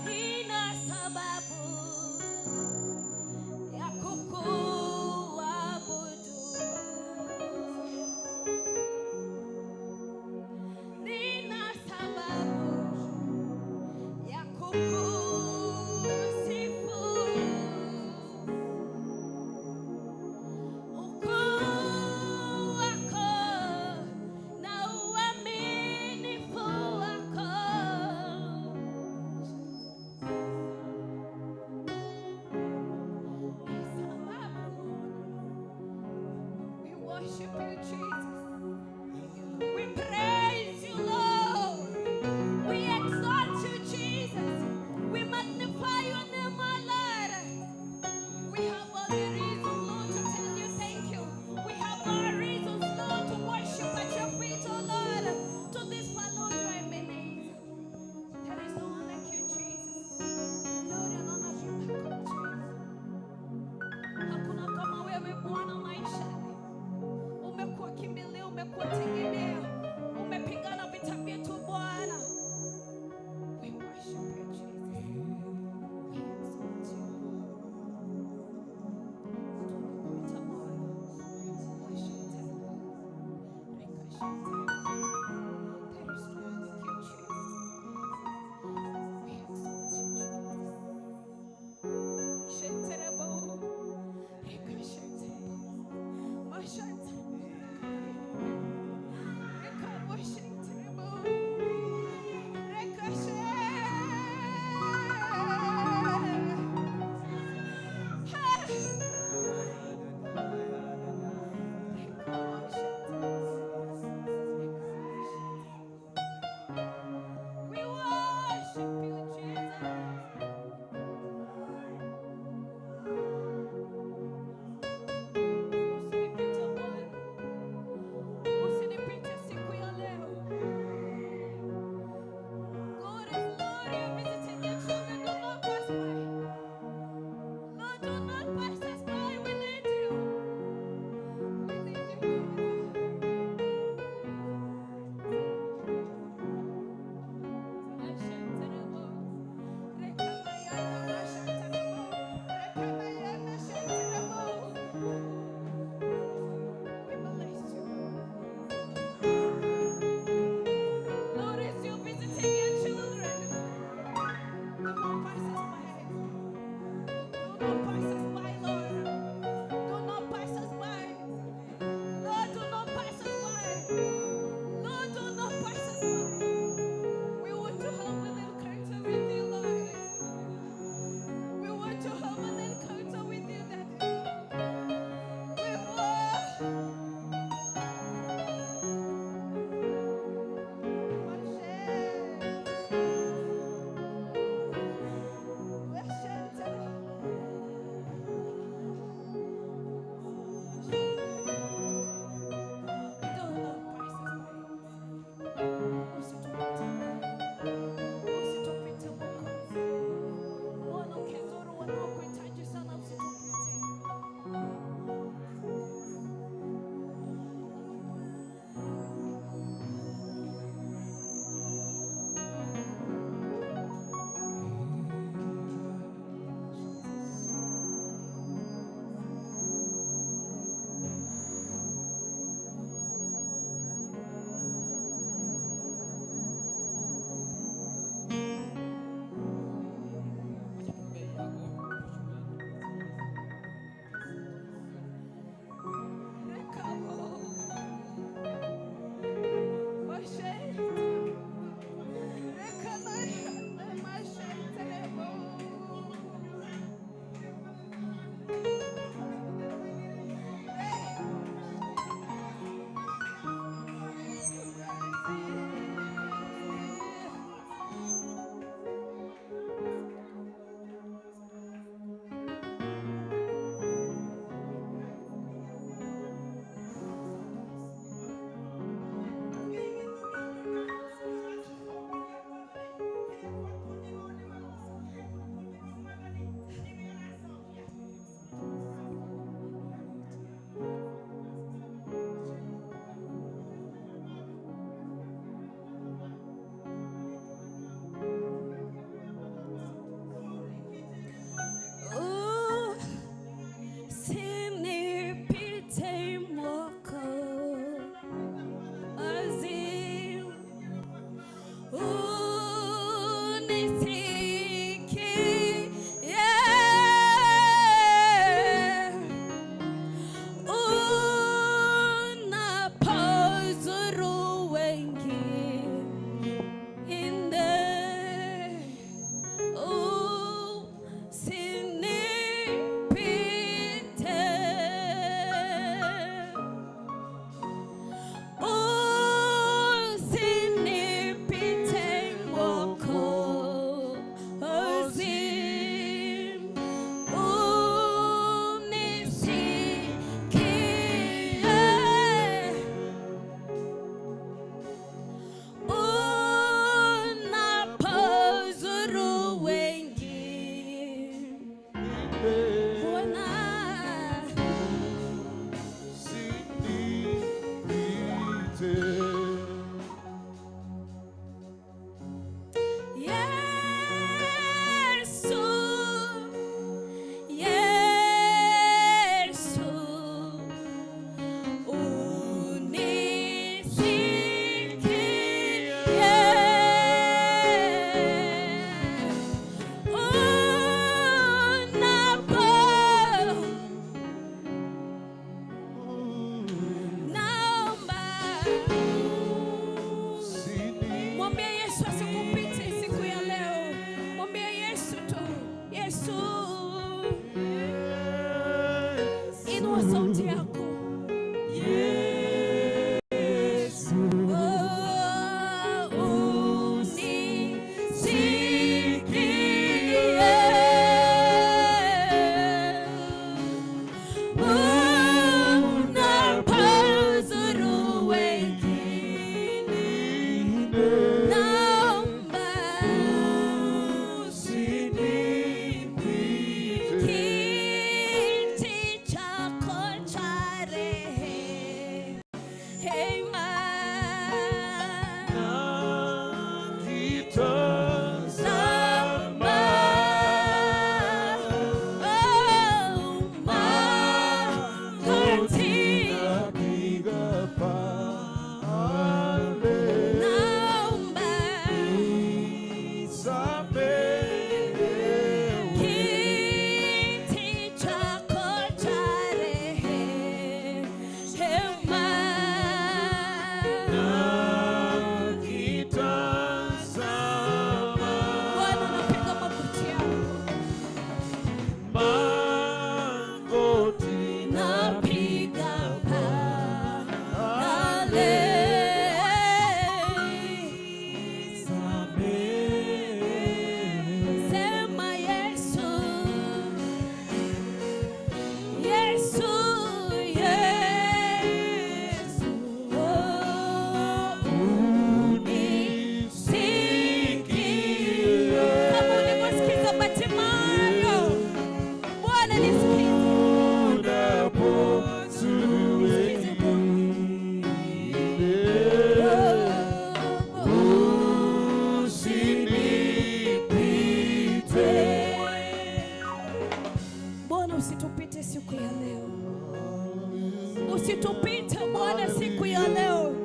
Nina sababu ya kukuabudu. Nina sababu ya kukusifu. Ukuu wako na uaminifu wako ni sababu. We worship you, Jesus. We praise you, Lord. We exalt you, Jesus. We magnify your name, my Lord. We have all the reason, Lord, to Usitupite Bwana siku ya leo.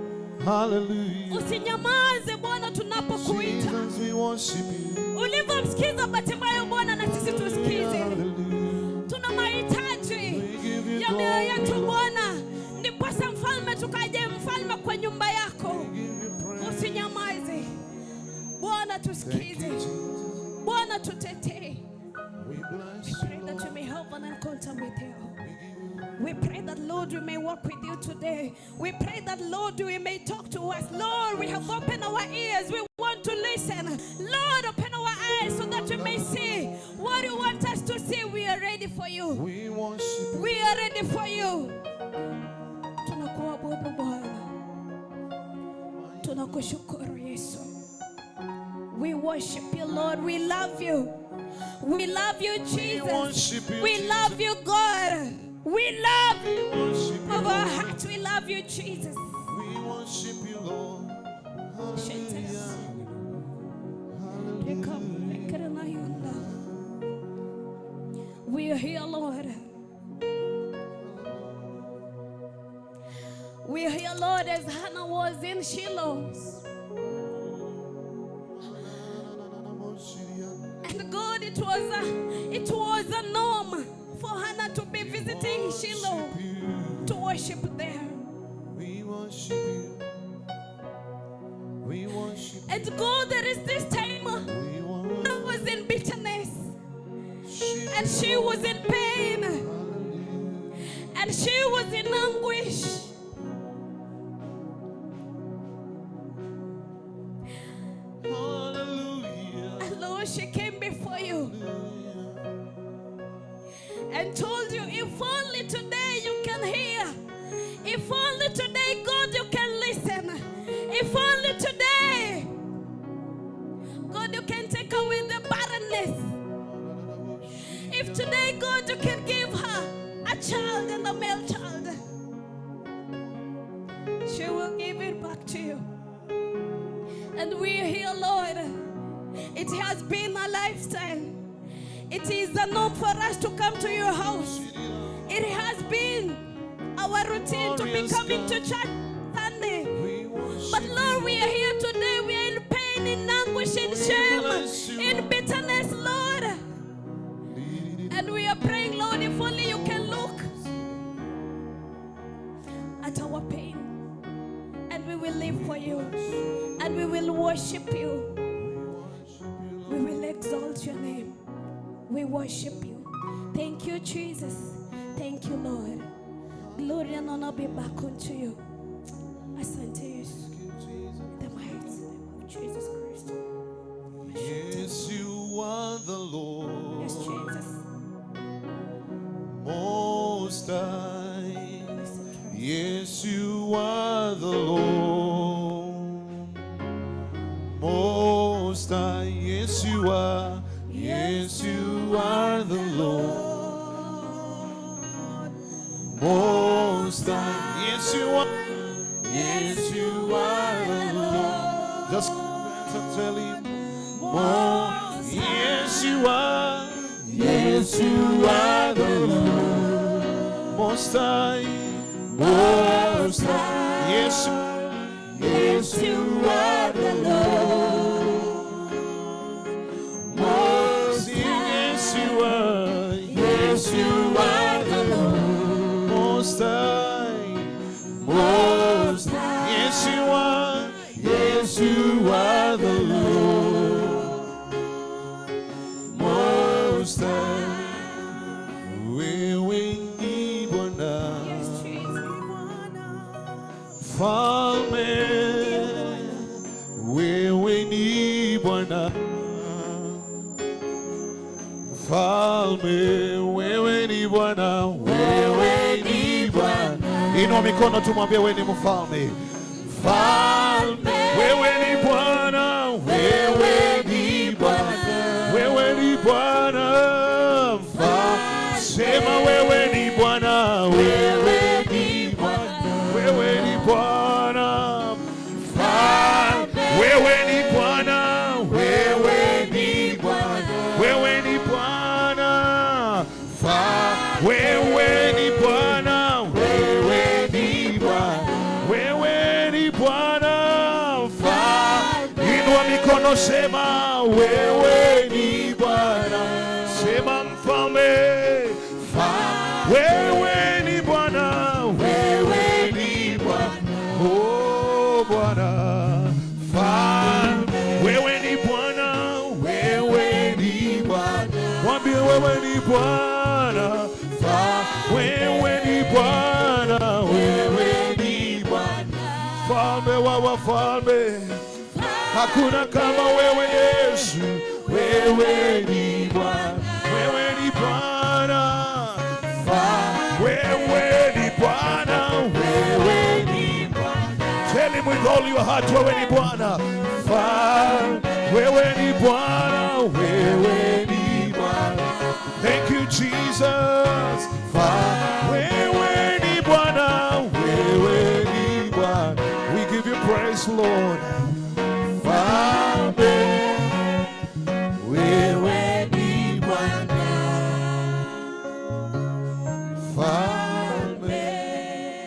Hallelujah. Usinyamaze Bwana tunapokuita. Jesus, we worship you. Ulivyomsikiza Bartimayo Bwana, na sisi tusikize. Hallelujah. Tuna mahitaji We give you ya mioyo yetu glory. Bwana, ndiposa mfalme tukaje mfalme kwa nyumba yako. We give you praise. Usinyamaze Bwana, Thank you, tusikize Jesus. Bwana, tutetee. We bless you, Pray that Lord. we may have an encounter with you. We give you We pray that, Lord, we may walk with you today. We pray that, Lord, we may talk to us. Lord, we have opened our ears. We want to listen. Lord, open our eyes so that we may see what you want us to see. We are ready for you. We worship you. We are ready for you. Tunakuabudu Bwana. Tunakushukuru Yesu. We worship you, Lord. We love you. We love you, We Jesus. worship you, We Jesus. love you, God. We love We you. worship you, Of our Lord. hearts, we love you, Jesus. We worship you, Lord. Hallelujah. We are here, Lord. We are here, Lord, as Hannah was in Shiloh. And God, it was a norm for Hannah to be visiting Shiloh Worship you. to worship there. We worship you. We worship And God, there is this time We Hannah was in bitterness worship and she was in pain Hallelujah. and she was in anguish. Hallelujah. And Lord, she came before you and told you, if only today you can hear, if only today, God, you can listen, if only today, God, you can take away the barrenness. If today, God, you can give her a child and a male child, she will give it back to you. And we are here, Lord. It has been a lifestyle. It is a norm for us to come to your house. It has been our routine to be coming to church Sunday. We worship But Lord, we are here today. We are in pain, in anguish, in shame, in bitterness, Lord. And we are praying, Lord, if only you can look at our pain. And we will live for you. And we will worship you. We will exalt your name. We worship you. Thank you, Jesus. Thank you, Lord. Glory and honor be back unto you. Asante Yesu. In the mighty name of Jesus Christ. Yes, you are the Lord. Yes, Jesus. Most High. Listen to us. Yes, you are the Lord. Most High. Yes, you are. Yes, you are the Lord. Most High. Yes, you are. Yes, you are the Lord. Just tell him more. Yes, you are. Yes, you are the Lord. Most High. Most High. Yes, yes, you are the Lord. Most, yes, you are. Yes, you are the Lord. Most High. Most High. Yes, you are. Yes, you are the Lord. Most High. Wewe ni Bwana. Yes, Jesus. Mfalme, wewe ni Bwana. Mfalme, wewe ni Bwana, wewe ni Bwana. Inua mikono tumwambie wewe ni mfalme. Mfalme, wewe ni Bwana, wewe ni Bwana, wewe ni Bwana. Mfalme, sema wewe ni Bwana, wewe ni Bwana, wewe ni Bwana. Mfalme, wewe ni Bwana, wewe ni Bwana, wewe ni Bwana. Mfalme, wewe ni Bwana, wewe mikono, sema wewe ni Bwana. Sema mfalme, wewe ni Bwana, wewe ni Bwana. Oh Bwana, wewe ni Bwana, wewe ni Bwana. Mwambie wewe ni Bwana, wewe ni Bwana, wewe ni Bwana. Mfalme wa wafalme, hakuna kama wewe Yesu. Wewe ni Bwana, wewe ni Bwana, wewe ni Bwana, wewe ni Bwana. Tell him with all your heart, wewe ni Bwana, wewe ni Bwana, wewe ni Bwana. Thank you Jesus. Wewe ni Bwana, wewe ni Bwana. We give you praise, Lord. Mfalme, wewe ni Bwana.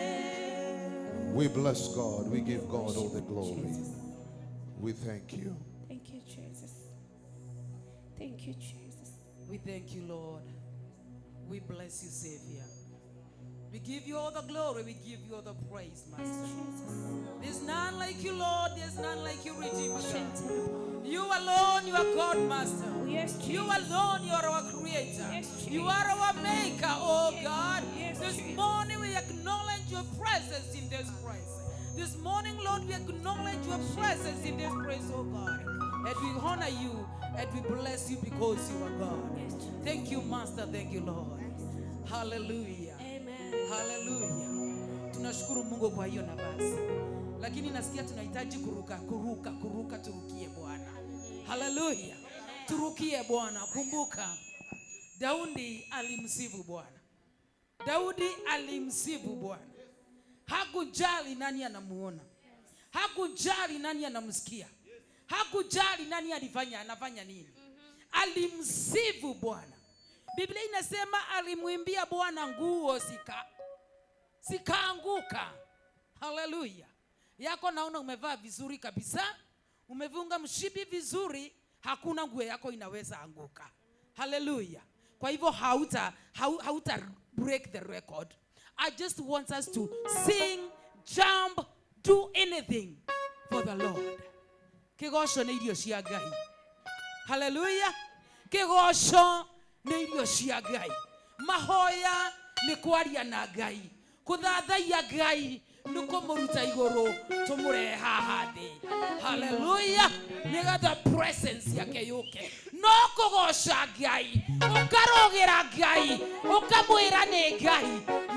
Mfalme. We bless God. We give God all the glory. We thank you. Thank you, Jesus. Thank you, Jesus. We thank you, Lord. We bless you, Savior. We give you all the glory. We give you all the praise, Master. Jesus. There's none like you, Lord. There's none like you, Redeemer. You alone, you are God, Master. Yes, You Jesus. alone, you are our creator. Yes, You are our maker, oh God. Yes, This Jesus. morning we acknowledge your presence in this place. This morning, Lord, we acknowledge your presence in this place, oh God. And we honor you and we bless you because you are God. Yes, Jesus. Thank you, Master. Thank you, Lord. Hallelujah. Amen. Haleluya. Tunashukuru Mungu kwa hiyo nafasi. Lakini nasikia tunahitaji kuruka, kuruka, kuruka, turukie Bwana. Haleluya. Turukie Bwana. Kumbuka Daudi alimsifu Bwana. Daudi alimsifu Bwana. Hakujali nani anamuona. Hakujali nani anamsikia. Hakujali nani alifanya, anafanya nini. Alimsifu Bwana. Biblia inasema alimwimbia Bwana nguo zikaanguka. Haleluya. Yako naona umevaa vizuri kabisa, umefunga mshipi vizuri, hakuna nguo yako inaweza anguka. Haleluya. Kwa hivyo hauta break the record. I just want us to sing, jump, do anything for the Lord. Kigoco nĩ irio cia Ngai. Haleluya. Kigoco nĩ irio cia Ngai. Mahoya nĩ kwaria na Ngai. Kũthathaiya Ngai nĩ kũmũruta igũrũ tũmũrehe haha thĩ. Haleluya. Nĩgetha presence yake yũke. No kũgoca Ngai, ũkarũgĩra Ngai, ũkamwĩra nĩ Ngai,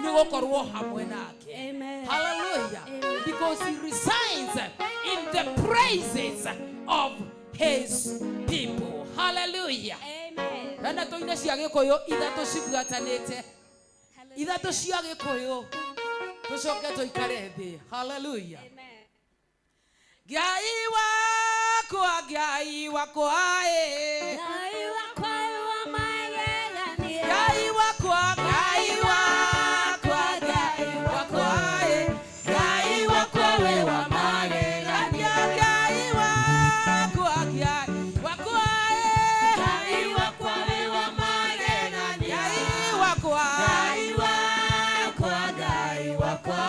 nĩ gũkorwo hamwe nake. Amen. Hallelujah. Amen. Because he resides in the praises of his people. Hallelujah. Amen. Hena tũine cia Gĩkũyũ ithatũ cibuatanĩte. Hallelujah. Ithatũ cia Gĩkũyũ. Tũcoke tũikare thĩ. Hallelujah. Amen. Ngai wakwa, Ngai wakwa, ĩ. Ngai wakwa wa magegania. Ngai wakwa, Ngai wakwa, Ngai wakwa, ĩ. Ngai wakwa we wa magegania. Ngai wakwa, Ngai wakwa, ĩ. Ngai wakwa we wa magegania. Ngai wakwa, Ngai wakwa, Ngai wakwa,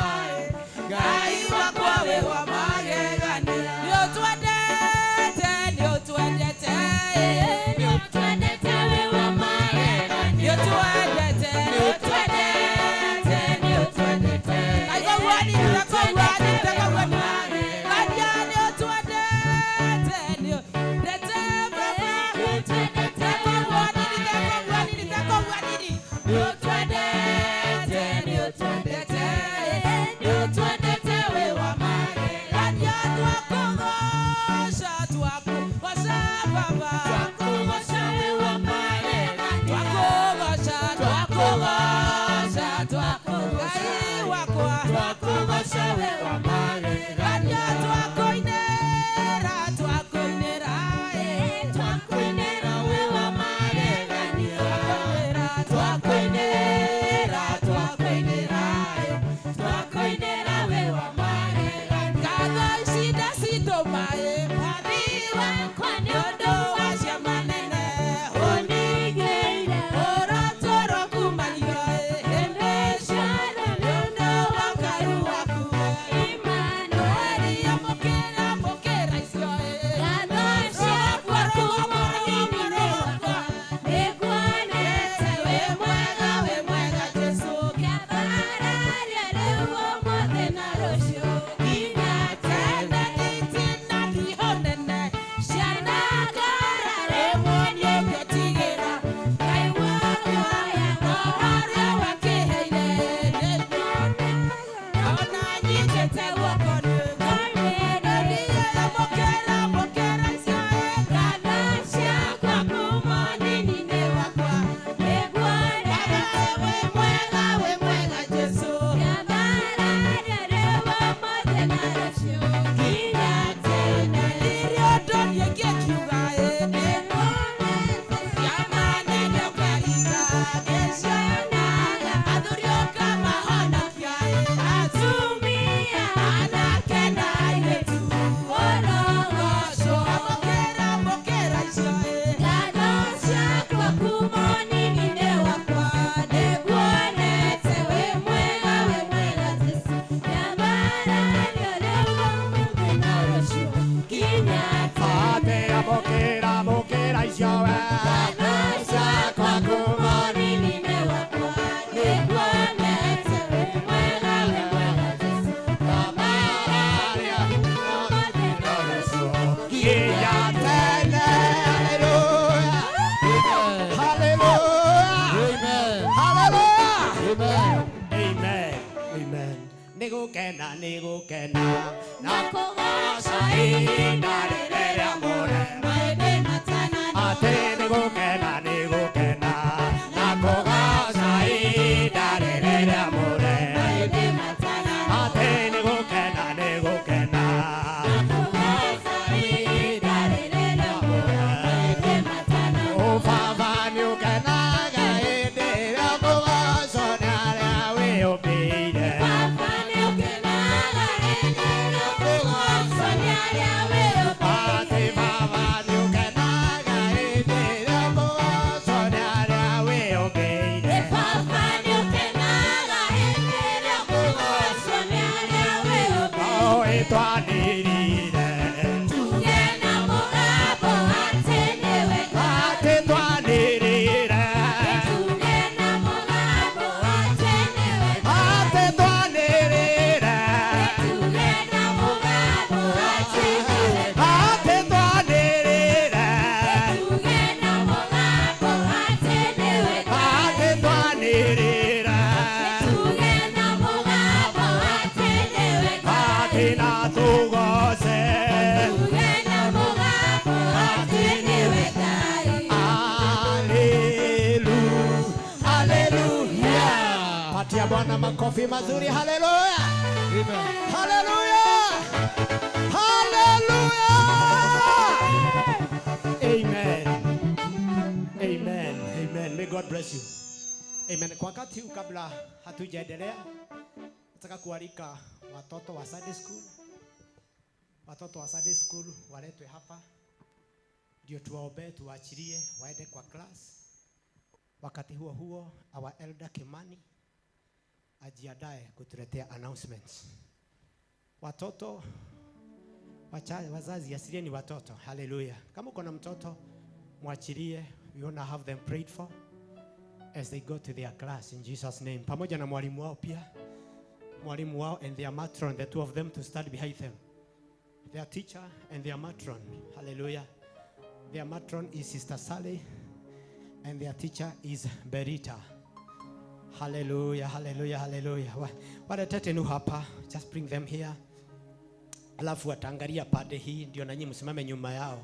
Ngai wakwa we wa magegania. Nĩũtwendete, nĩũtwendete, Nĩũtwendete we wa magegania. Nĩũtwendete, Nĩũtwendete, nĩũtwendete. Kaiguani, kaiguani, kaiguani. Kadia nĩũtwendete, nĩũtwendete Baba. Nĩũtwendete Kaiguani, kaiguani, kaiguani. Nĩũtwendete, nĩũtwendete. Nĩũtwendete we wa magegania. Kadia twakũgoca, twakũgoca Baba. Twakũgoca we wa magegania. Twakũgoca, twakũgoca, twakũgoca. Ngai wakwa. Twakũgoca we wa magegania. Kadia twakũinĩra, twakũinĩra, ĩ. Twakũinĩra we wa magegania. Twakũinĩra, twakũinĩra, ĩ. Twakũinĩra we wa magegania. Ngatho ici ndacitũma, ĩ. Mwathi wakwa Bwana makofi mazuri. Haleluya. Amen. Haleluya. Haleluya. Amen. Amen. Amen. May God bless you. Amen. Kwa wakati huu kabla hatujaendelea, nataka kualika watoto wa Sunday school. Watoto wa Sunday school waletwe hapa ndio tuwaombee, tuwaachilie waende kwa class. Wakati huo huo, our elder Kimani ajiandae kutuletea announcements. Watoto wazazi, asilieni watoto. Hallelujah. Kama uko na mtoto, mwachilie. We wanna have them prayed for as they go to their class in Jesus name. Pamoja na mwalimu wao pia. Mwalimu wao and their matron, the two of them to stand behind them. Their teacher and their matron. Hallelujah. Their matron is Sister Sally and their teacher is Berita. Hallelujah, hallelujah, hallelujah. Waletete nu hapa, just bring them here. Alafu wataangalia pande hii ndio na nyinyi msimame nyuma yao.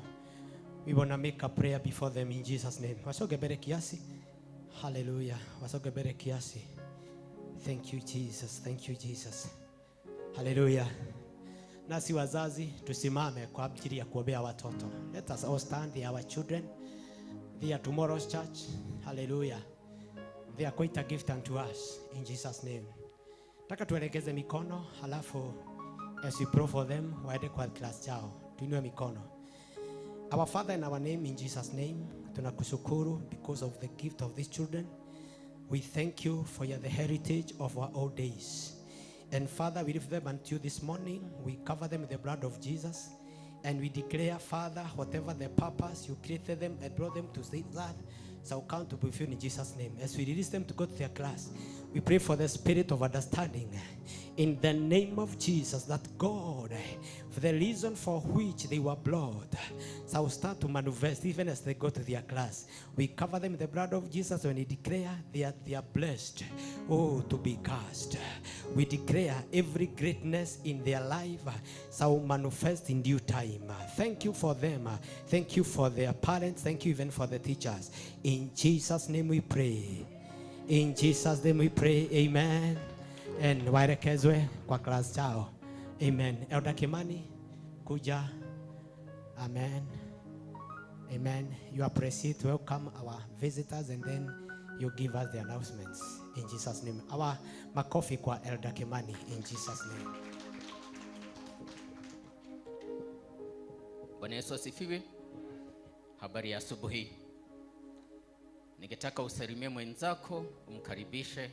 We wanna make a prayer before them in Jesus name. Wasoge mbele kiasi. Hallelujah. Wasoge mbele kiasi. Thank you Jesus. Thank you Jesus. Hallelujah. Nasi wazazi tusimame kwa ajili ya kuombea watoto. Let us all stand. They are our children. They are tomorrow's church. Hallelujah. They are quite a gift unto us in Jesus name. Nataka tuelekeze mikono halafu as we pray for them waende kwa class chao. Tuinue mikono. Our Father in our name in Jesus name, tunakushukuru because of the gift of these children. We thank you for the heritage of our old days. And Father, we lift them unto you this morning. We cover them with the blood of Jesus. And we declare, Father, whatever the purpose you created them and brought them to this earth shall come to be fulfilled in Jesus' name. As we release them to go to their class, We pray for the spirit of understanding in the name of Jesus, that God, for the reason for which they were brought, shall start to manifest even as they go to their class. We cover them in the blood of Jesus when we declare they are blessed, oh, to be cast. We declare every greatness in their life shall manifest in due time. Thank you for them. Thank you for their parents. Thank you even for the teachers. In Jesus' name we pray. In Jesus' name we pray. Amen. And waelekezwe kwa class chao. Amen. Elder Kimani, kuja. Amen. Amen. You appreciate, welcome our visitors, and then you give us the announcements. In Jesus' name. Our makofi kwa Elder Kimani. In Jesus' name. Bwana Yesu asifiwe. Habari ya asubuhi. Ningetaka usalimie mwenzako, umkaribishe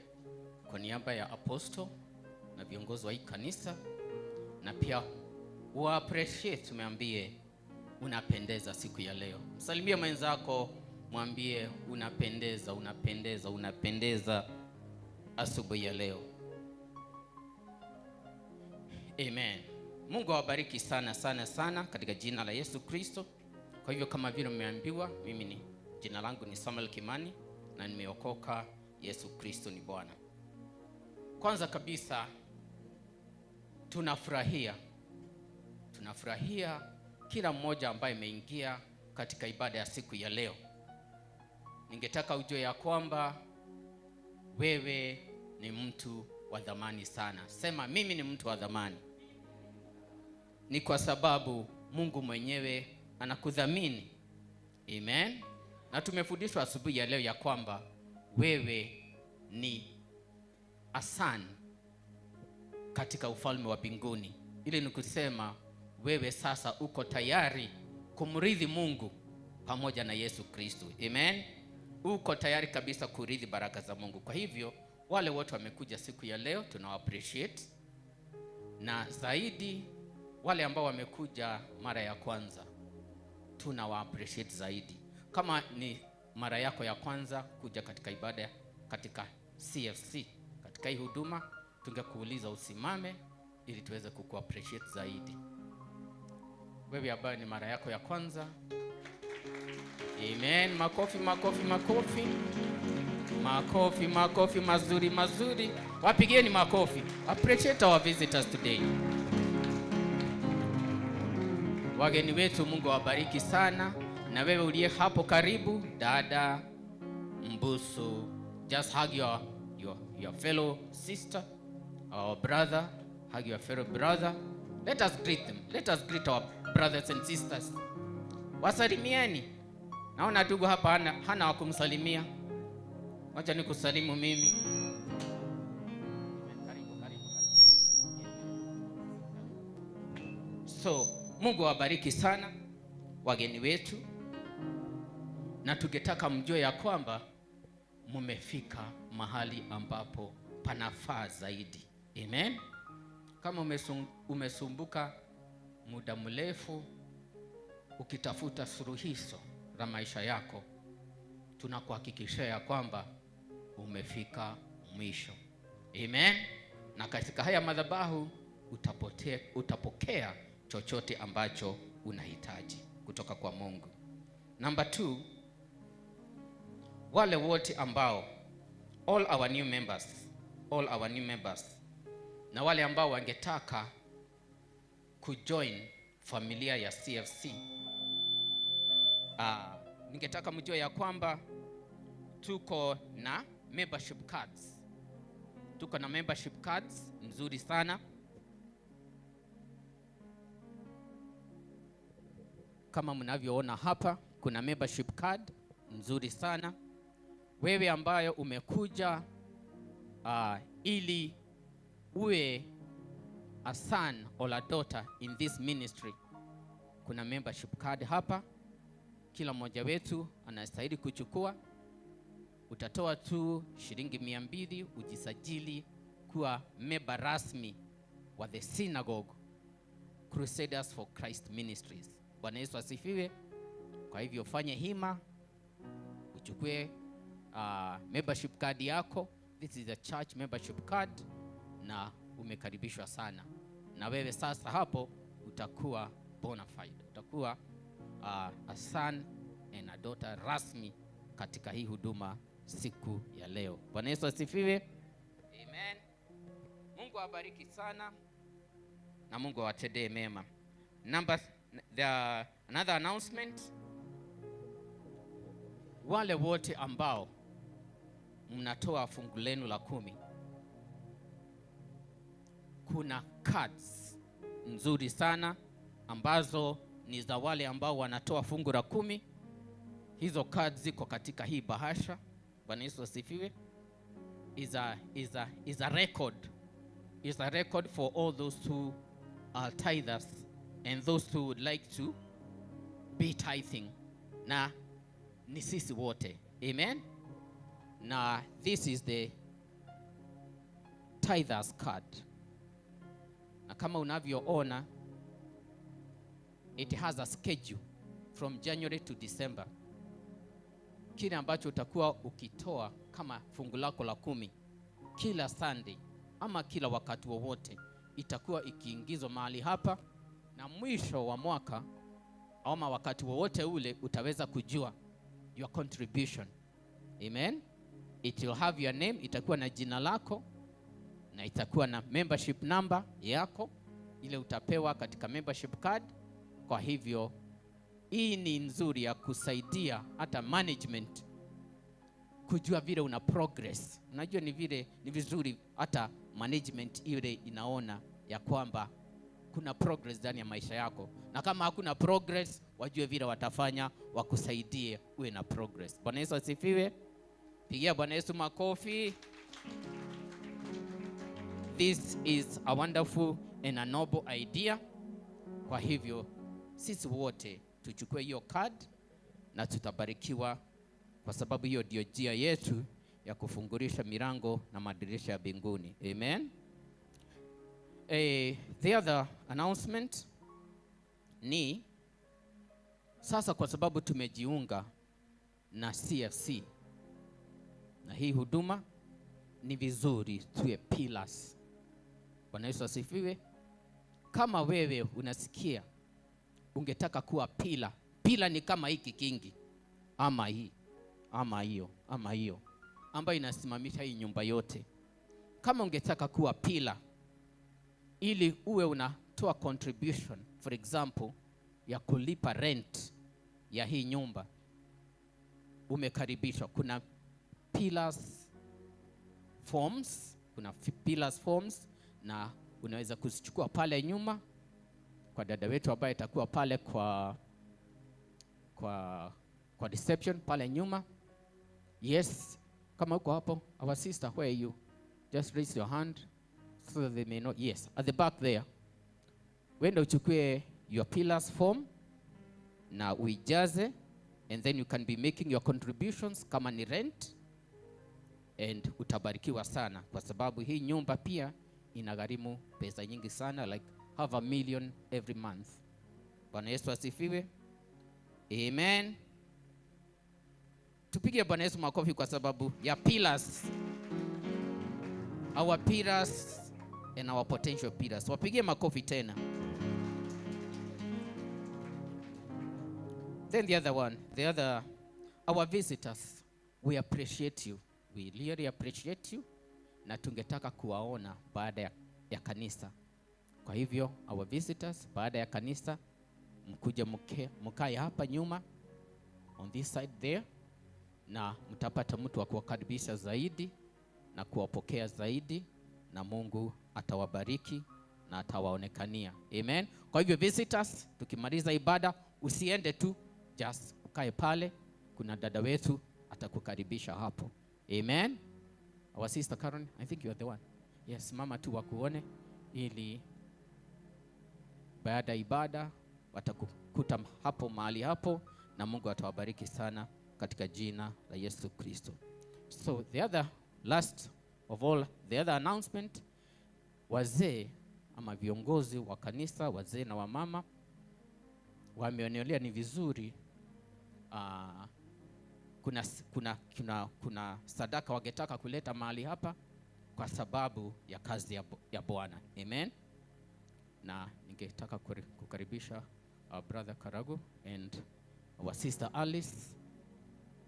kwa niaba ya apostle na viongozi wa hii kanisa, na pia wa appreciate, umeambie unapendeza siku ya leo. Msalimie mwenzako, mwambie unapendeza, unapendeza, unapendeza asubuhi ya leo. Amen. Mungu awabariki sana sana sana katika jina la Yesu Kristo. Kwa hivyo kama vile mmeambiwa, mimi ni jina langu ni Samuel Kimani na nimeokoka. Yesu Kristo ni Bwana. Kwanza kabisa tunafurahia kila mmoja ambaye ameingia katika ibada ya siku ya leo. Ningetaka ujue ya kwamba wewe ni mtu wa dhamani sana. Sema, mimi ni mtu wa dhamani. Ni kwa sababu Mungu mwenyewe anakudhamini. Amen. Na tumefundishwa asubuhi ya leo ya kwamba wewe ni a son katika ufalme wa mbinguni. Ili ni kusema wewe sasa uko tayari kumrithi Mungu pamoja na Yesu Kristo. Amen. Uko tayari kabisa kurithi baraka za Mungu. Kwa hivyo wale wote wamekuja siku ya leo tunawa appreciate, na zaidi wale ambao wamekuja mara ya kwanza tunawa appreciate zaidi. Kama ni mara yako ya kwanza kuja katika ibada katika CFC, katika hii huduma, tungekuuliza usimame ili tuweze kuku appreciate zaidi. Wewe ambaye ni mara yako ya kwanza, amen. Makofi, makofi, makofi. Makofi, makofi mazuri, mazuri. Wapigieni makofi. Appreciate our visitors today. Wageni wetu, Mungu awabariki sana. Na wewe uliye hapo karibu, dada mbusu, just hug your fellow sister or brother, hug your fellow brother. Let us greet them. Let us greet our brothers and sisters. Wasalimieni. Naona ndugu hapa hana wa kumsalimia. Wacha nikusalimu mimi. Karibu, karibu, karibu. So, Mungu awabariki sana wageni wetu. Na tungetaka mjue ya kwamba mmefika mahali ambapo panafaa zaidi. Amen. Kama umesumbuka muda mrefu ukitafuta suluhisho la maisha yako, tunakuhakikishia ya kwamba umefika mwisho. Amen. Na katika haya madhabahu utapokea chochote ambacho unahitaji kutoka kwa Mungu. Number 2, wale wote ambao all our new members na wale ambao wangetaka kujoin familia ya CFC, ningetaka mjue ya kwamba tuko na membership cards. Tuko na membership cards nzuri sana. Kama mnavyoona hapa kuna membership card nzuri sana. Wewe ambayo umekuja ili uwe a son or a daughter in this ministry, kuna membership card hapa. Kila mmoja wetu anastahili kuchukua. Utatoa tu shilingi 200 ujisajili kuwa member rasmi wa the Synagogue Crusaders for Christ Ministries. Bwana Yesu asifiwe. Kwa hivyo fanye hima uchukue membership card yako, This is a church membership card, na umekaribishwa sana. Na wewe sasa hapo utakuwa bona fide, utakuwa a son and a daughter rasmi katika hii huduma siku ya leo. Bwana Yesu asifiwe. Amen. Mungu awabariki sana na Mungu awatendee mema. Another announcement. Wale wote ambao mnatoa fungu lenu la 10, kuna cards nzuri sana ambazo ni za wale ambao wanatoa fungu la 10. Hizo cards ziko katika hii bahasha. Bwana Yesu asifiwe. Is a record. Is a record for all those who are tithers and those who would like to be tithing. Na ni sisi wote. Amen. Na this is the tithers card. Na kama unavyoona, it has a schedule from January to December. Kile ambacho utakuwa ukitoa kama fungu lako la 10 kila Sunday ama kila wakati wowote itakuwa ikiingizwa mahali hapa, na mwisho wa mwaka ama wakati wowote ule utaweza kujua your contribution. Amen. It will have your name, itakuwa na jina lako na itakuwa na membership number yako ile utapewa katika membership card. Kwa hivyo hii ni nzuri ya kusaidia hata management kujua vile una progress. Unajua ni vile ni vizuri hata management ile inaona ya kwamba kuna progress ndani ya maisha yako, na kama hakuna progress wajue vile watafanya wakusaidie uwe na progress. Bwana Yesu asifiwe. Pigia Bwana Yesu makofi. This is a wonderful and a noble idea. Kwa hivyo sisi wote tuchukue hiyo card na tutabarikiwa, kwa sababu hiyo ndio njia yetu ya kufungulisha milango na madirisha ya mbinguni. Amen. The other announcement ni sasa, kwa sababu tumejiunga na CFC na hii huduma, ni vizuri tuwe pillars. Bwana Yesu asifiwe. Kama wewe unasikia ungetaka kuwa pila, pila ni kama hiki kingi ama hii ama hiyo ama hiyo ambayo inasimamisha hii nyumba yote. Kama ungetaka kuwa pila ili uwe unatoa contribution, for example, ya kulipa rent ya hii nyumba, umekaribishwa. Kuna pillars forms, kuna pillars forms, na unaweza kuzichukua pale nyuma kwa dada wetu ambaye atakuwa pale kwa reception pale nyuma. Yes, kama uko hapo, our sister, where are you? Just raise your hand so that they may know. Yes, at the back there. Wenda uchukue your pillars form na uijaze, and then you can be making your contributions kama ni rent, and utabarikiwa sana, kwa sababu hii nyumba pia inagharimu pesa nyingi sana, like 500,000 every month. Bwana Yesu asifiwe. Amen. Tupige Bwana Yesu makofi kwa sababu ya pillars. Our pillars and our potential pillars. Wapigie makofi tena. Then the other one, the other, our visitors, we appreciate you. We really appreciate you. Na tungetaka kuwaona baada ya kanisa. Kwa hivyo, our visitors, baada ya kanisa, mkuje mkae hapa nyuma, on this side there, na mtapata mtu wa kuwakaribisha zaidi na kuwapokea zaidi, na Mungu atawabariki na atawaonekania. Amen. Kwa hivyo visitors, tukimaliza ibada, usiende tu, just ukae pale, kuna dada wetu atakukaribisha hapo. Amen. Our sister Karen, I think you are the one. Yes, mama tu wakuone, ili baada ibada watakukuta hapo mahali hapo, na Mungu atawabariki sana katika jina la Yesu Kristo. So the other, last of all, the other announcement, wazee ama viongozi wa kanisa, wazee na wamama, wameonelea ni vizuri Kuna sadaka wangetaka kuleta mahali hapa kwa sababu ya kazi ya Bwana. Amen. Na ningetaka kukaribisha our brother Karagu and our sister Alice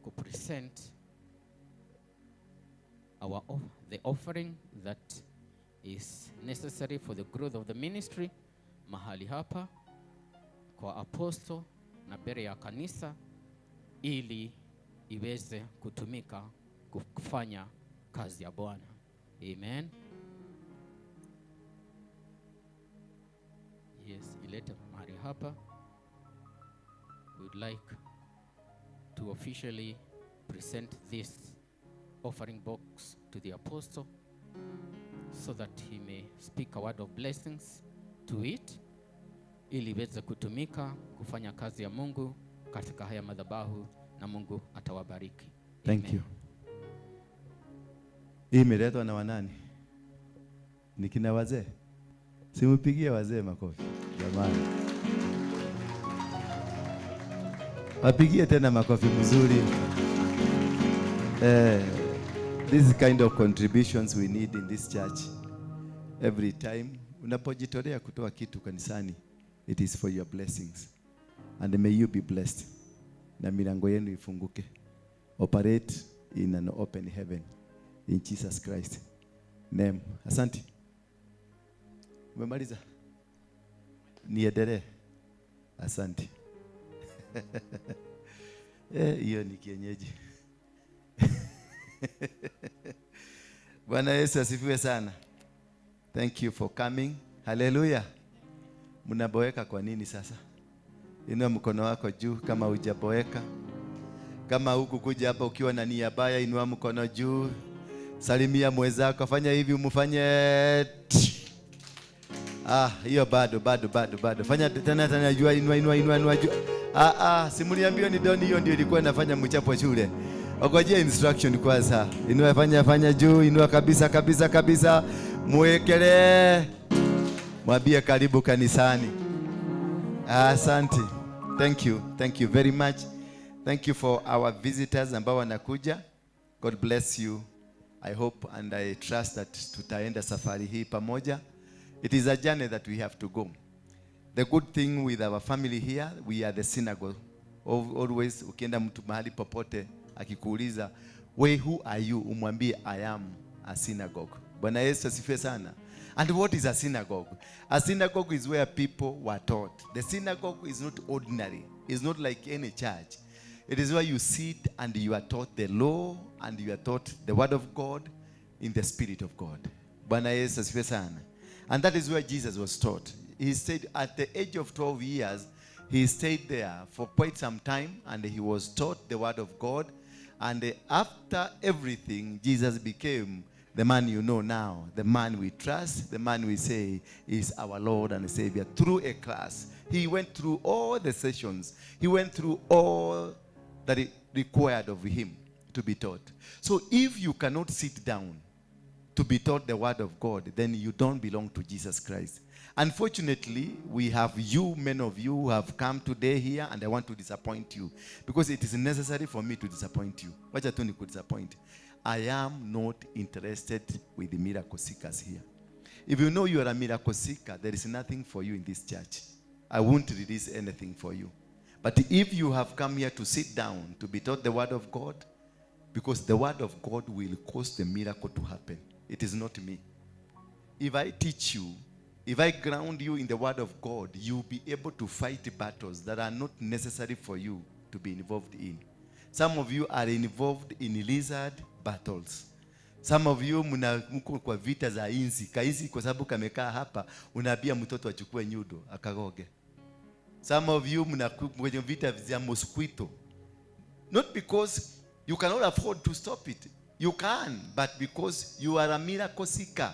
kupresent the offering that is necessary for the growth of the ministry mahali hapa kwa apostle na mbele ya kanisa ili iweze kutumika kufanya kazi ya Bwana. Amen. Yes, ilete mahali hapa. We would like to officially present this offering box to the apostle so that he may speak a word of blessings to it ili iweze kutumika kufanya kazi ya Mungu katika haya madhabahu, na Mungu atawabariki. Thank Amen. You. Hii imeletwa na wanani? Ni kina wazee. Simupigie wazee makofi jamani. Wapigie tena makofi mzuri. This kind of contributions we need in this church. Every time unapojitolea kutoa kitu kanisani, it is for your blessings. And may you be blessed. Na milango yenu ifunguke. Operate in an open heaven. In Jesus Christ name. Asante. Umemaliza? Niendelee. Asante. Hiyo ni kienyeji. Bwana Yesu asifiwe sana. Thank you for coming. Hallelujah. Mnaboeka kwa nini sasa? Inua mkono wako juu kama hujaboeka. Kama huku kuja hapa ukiwa na nia baya, inua mkono juu. Salimia mwenzako, fanya hivi umfanye. Hiyo bado bado bado bado. Fanya tena tena, jua, inua inua inua inua juu. Simuliambiwa ni doni, hiyo ndio ilikuwa inafanya mchapo shule. Ongojea instruction kwanza. Inua, fanya fanya juu, inua kabisa kabisa kabisa. Mwekele. Mwambie karibu kanisani. Asante. Thank you. Thank you very much. Thank you for our visitors ambao wanakuja. God bless you. I hope and I trust that tutaenda safari hii pamoja. It is a journey that we have to go. The good thing with our family here, we are the synagogue. Always ukienda mtu mahali popote akikuuliza, we who are you? Umwambie I am a synagogue. Bwana Yesu asifiwe sana. And what is a synagogue? A synagogue is where people were taught. The synagogue is not ordinary. It's not like any church. It is where you sit and you are taught the law and you are taught the word of God in the spirit of God. Bwana Yesu asifiwe sana. And that is where Jesus was taught. He stayed at the age of 12 years. He stayed there for quite some time and he was taught the word of God. And after everything, Jesus became the man you know now, the man we trust, the man we say is our Lord and Savior, through a class. He went through all the sessions. He went through all that it required of him to be taught. So if you cannot sit down to be taught the word of God, then you don't belong to Jesus Christ. Unfortunately, we have you, many of you who have come today here, and I want to disappoint you because it is necessary for me to disappoint you. Wacha tu nikudisappoint. I am not interested with the miracle seekers here. If you know you are a miracle seeker, there is nothing for you in this church. I won't release anything for you. But if you have come here to sit down, to be taught the word of God, because the word of God will cause the miracle to happen. It is not me. If I teach you, if I ground you in the word of God, you'll be able to fight battles that are not necessary for you to be involved in. Some of you are involved in lizard battles. Some of you mko kwa vita za inzi. Kainzi kwa sababu kamekaa hapa, unaambia mtoto achukue nyundo akagoge. Some of you mna kwenye vita vya mosquito. Not because you cannot afford to stop it. You can, but because you are a miracle seeker.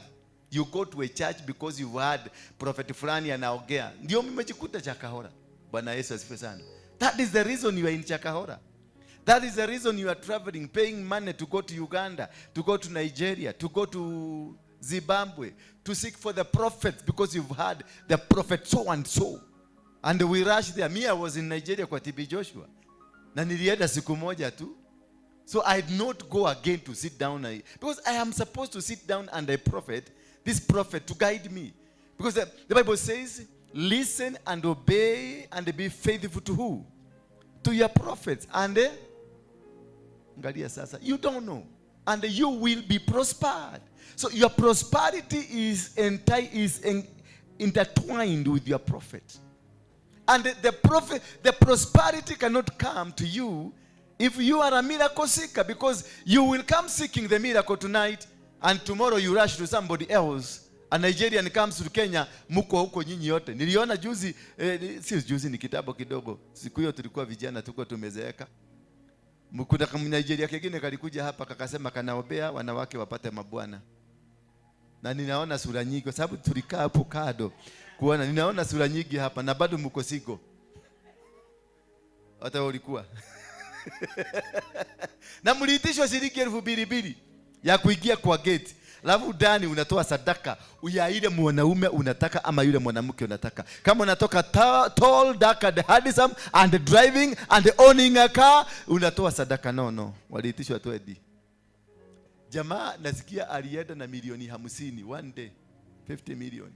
You go to a church because you've heard prophet fulani anaongea. Ndio mmejikuta Chakahora. Bwana Yesu asifiwe sana. That is the reason you are in Chakahora. That is the reason you are traveling, paying money to go to Uganda, to go to Nigeria, to go to Zimbabwe, to seek for the prophets because you've heard the prophet so and so. And we rush there. Me, I was in Nigeria kwa TB Joshua. Na nilienda siku moja tu. So I did not go again to sit down, because I am supposed to sit down and a prophet, this prophet to guide me. Because the Bible says, listen and obey and be faithful to who? To your prophets. And angalia sasa, you don't know. And you will be prospered. So your prosperity is intertwined with your prophet. And the prosperity cannot come to you if you are a miracle seeker, because you will come seeking the miracle tonight, and tomorrow you rush to somebody else. A Nigerian comes to Kenya, mko huko nyinyi yote. Niliona juzi, si juzi, ni kitambo kidogo. Siku hiyo tulikuwa vijana, tuko tumezeeka. Kuna Nigeria kingine kalikuja hapa kakasema kanaombea wanawake wapate mabwana. Na ninaona sura nyingi kwa sababu tulikaa hapo kado kuona, ninaona sura nyingi hapa na bado mko sigo. Hata ulikuwa. Na mliitishwa shilingi 2,000 ya kuingia kwa gate. Alafu ndani unatoa sadaka ya ile mwanaume unataka ama yule mwanamke unataka. Kama unatoka tall, dark and handsome and driving and owning a car, unatoa sadaka. No, waliitishwa 20. Jamaa nasikia alienda na milioni 50 one day, 50 million.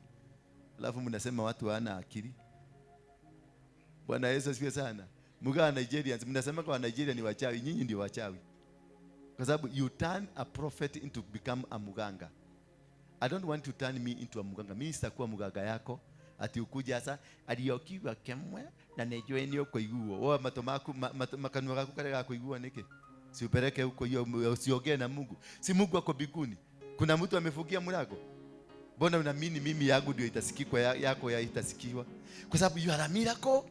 Alafu mnasema watu hawana akili. Bwana Yesu asifiwe sana. Mga Nigerians, mnasema kwa Nigeria ni wachawi, nyinyi ndio wachawi. Kwa sababu you turn a prophet into become a muganga. I don't want to turn me into a muganga. Mimi sitakuwa muganga yako. Ati ukuja sasa aliokiwa kemwe na nejwe ni ukoiguo. Wewe matomaku makanwa gaku kale gakuigua niki? Si upeleke huko hiyo, usiongee na Mungu. Si Mungu ako mbinguni. Kuna mtu amefungia mlango. Mbona unaamini mimi yangu ndio itasikikwa, yako ya itasikiwa? Kwa sababu you are a miracle.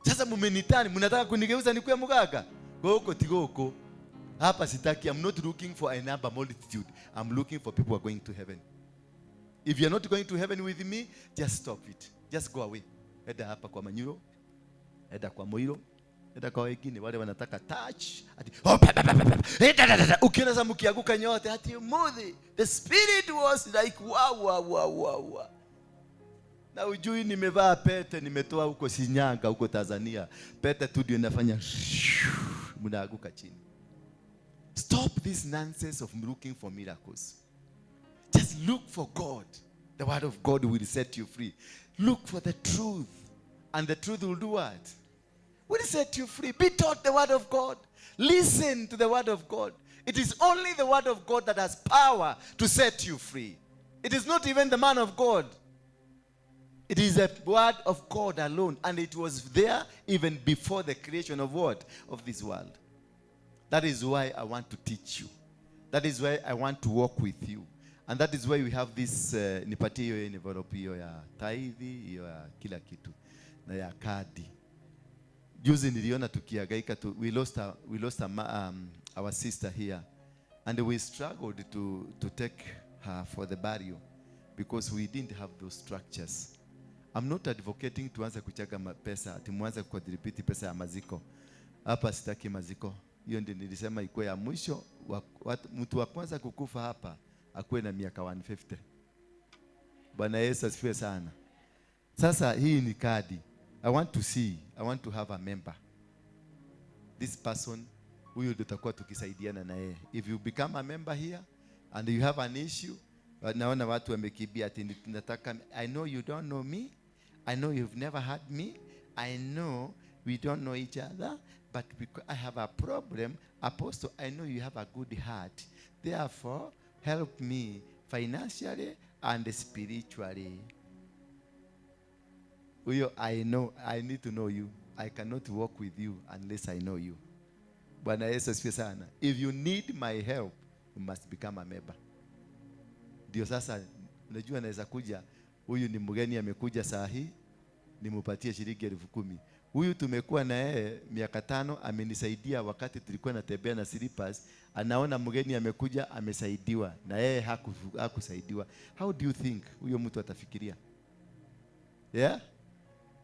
Sasa mmenitani, mnataka kunigeuza nikuwe muganga. Goko tigoko. Hapa sitaki. I'm not looking for a number multitude. I'm looking for people who are going to heaven. If you're not going to heaven with me, just stop it. Just go away. Eda hapa kwa Manyuro, eda kwa Moiro, eda kwa wengine wale wanataka touch. Ati, oh, pa, pa, pa, pa, pa. Ukiona sasa mkianguka nyote, ati mudhi. The spirit was like wow, wow, wow, wow, wow. Na ujui nimevaa pete, nimetoa huko Shinyanga, huko Tanzania. Pete tu ndio inafanya mnaanguka chini. Stop this nonsense of looking for miracles. Just look for God. The word of God will set you free. Look for the truth. And the truth will do what? Will set you free. Be taught the word of God. Listen to the word of God. It is only the word of God that has power to set you free. It is not even the man of God. It is the word of God alone. And it was there even before the creation of what? Of this world. That is why I want to teach you. That is why I want to walk with you. And that is why we have this, nipatie hiyo envelope hiyo ya tithe, hiyo ya kila kitu, na ya kadi. Juzi niliona tukihangaika tu, we lost our sister here. And we struggled to take her for the burial because we didn't have those structures. I'm not advocating tuanze kuchanga pesa, ati muanze kucontribute pesa ya maziko. Hapa sitaki maziko. Hiyo ndio nilisema ikuwe ya mwisho. Mtu wa kwanza kukufa hapa akuwe na miaka 150. Bwana Yesu asifiwe sana. Sasa hii ni kadi. I want to see, I want to have a member. This person huyu ndio tutakuwa tukisaidiana na yeye. If you become a member here and you have an issue, naona watu wamekimbia ati nataka, I know you don't know me. I know you've never had me. I know we don't know each other, but because I have a problem, Apostle, I know you have a good heart. Therefore, help me financially and spiritually. Uyo, I know, I need to know you. I cannot walk with you unless I know you. Bwana Yesu asifiwe sana. If you need my help, you must become a member. Ndio sasa, unajua naweza kuja, huyu ni mgeni amekuja saa hii, nimupatie shilingi 10,000. Huyu tumekuwa na yeye miaka 5, amenisaidia wakati tulikuwa natembea na slippers. Anaona mgeni amekuja amesaidiwa na yeye hakusaidiwa. How do you think huyo mtu atafikiria? Yeah?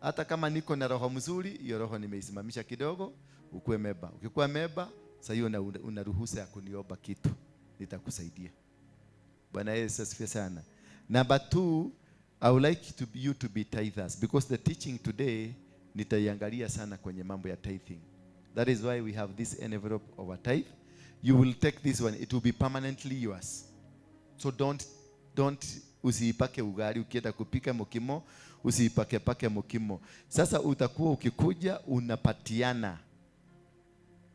Hata kama niko na roho mzuri, hiyo roho nimeisimamisha kidogo, ukuwe meba. Ukikuwa meba, sasa hiyo una ruhusa ya kuniomba kitu, nitakusaidia. Bwana Yesu asifiwe sana. Number 2, I would like you to be tithers, because the teaching today nitaiangalia sana kwenye mambo ya tithing. That is why we have this envelope of a tithe. You will take this one. It will be permanently yours. So don't usiipake ugali ukienda kupika mokimo, usiipake pake mokimo. Sasa utakuwa ukikuja unapatiana.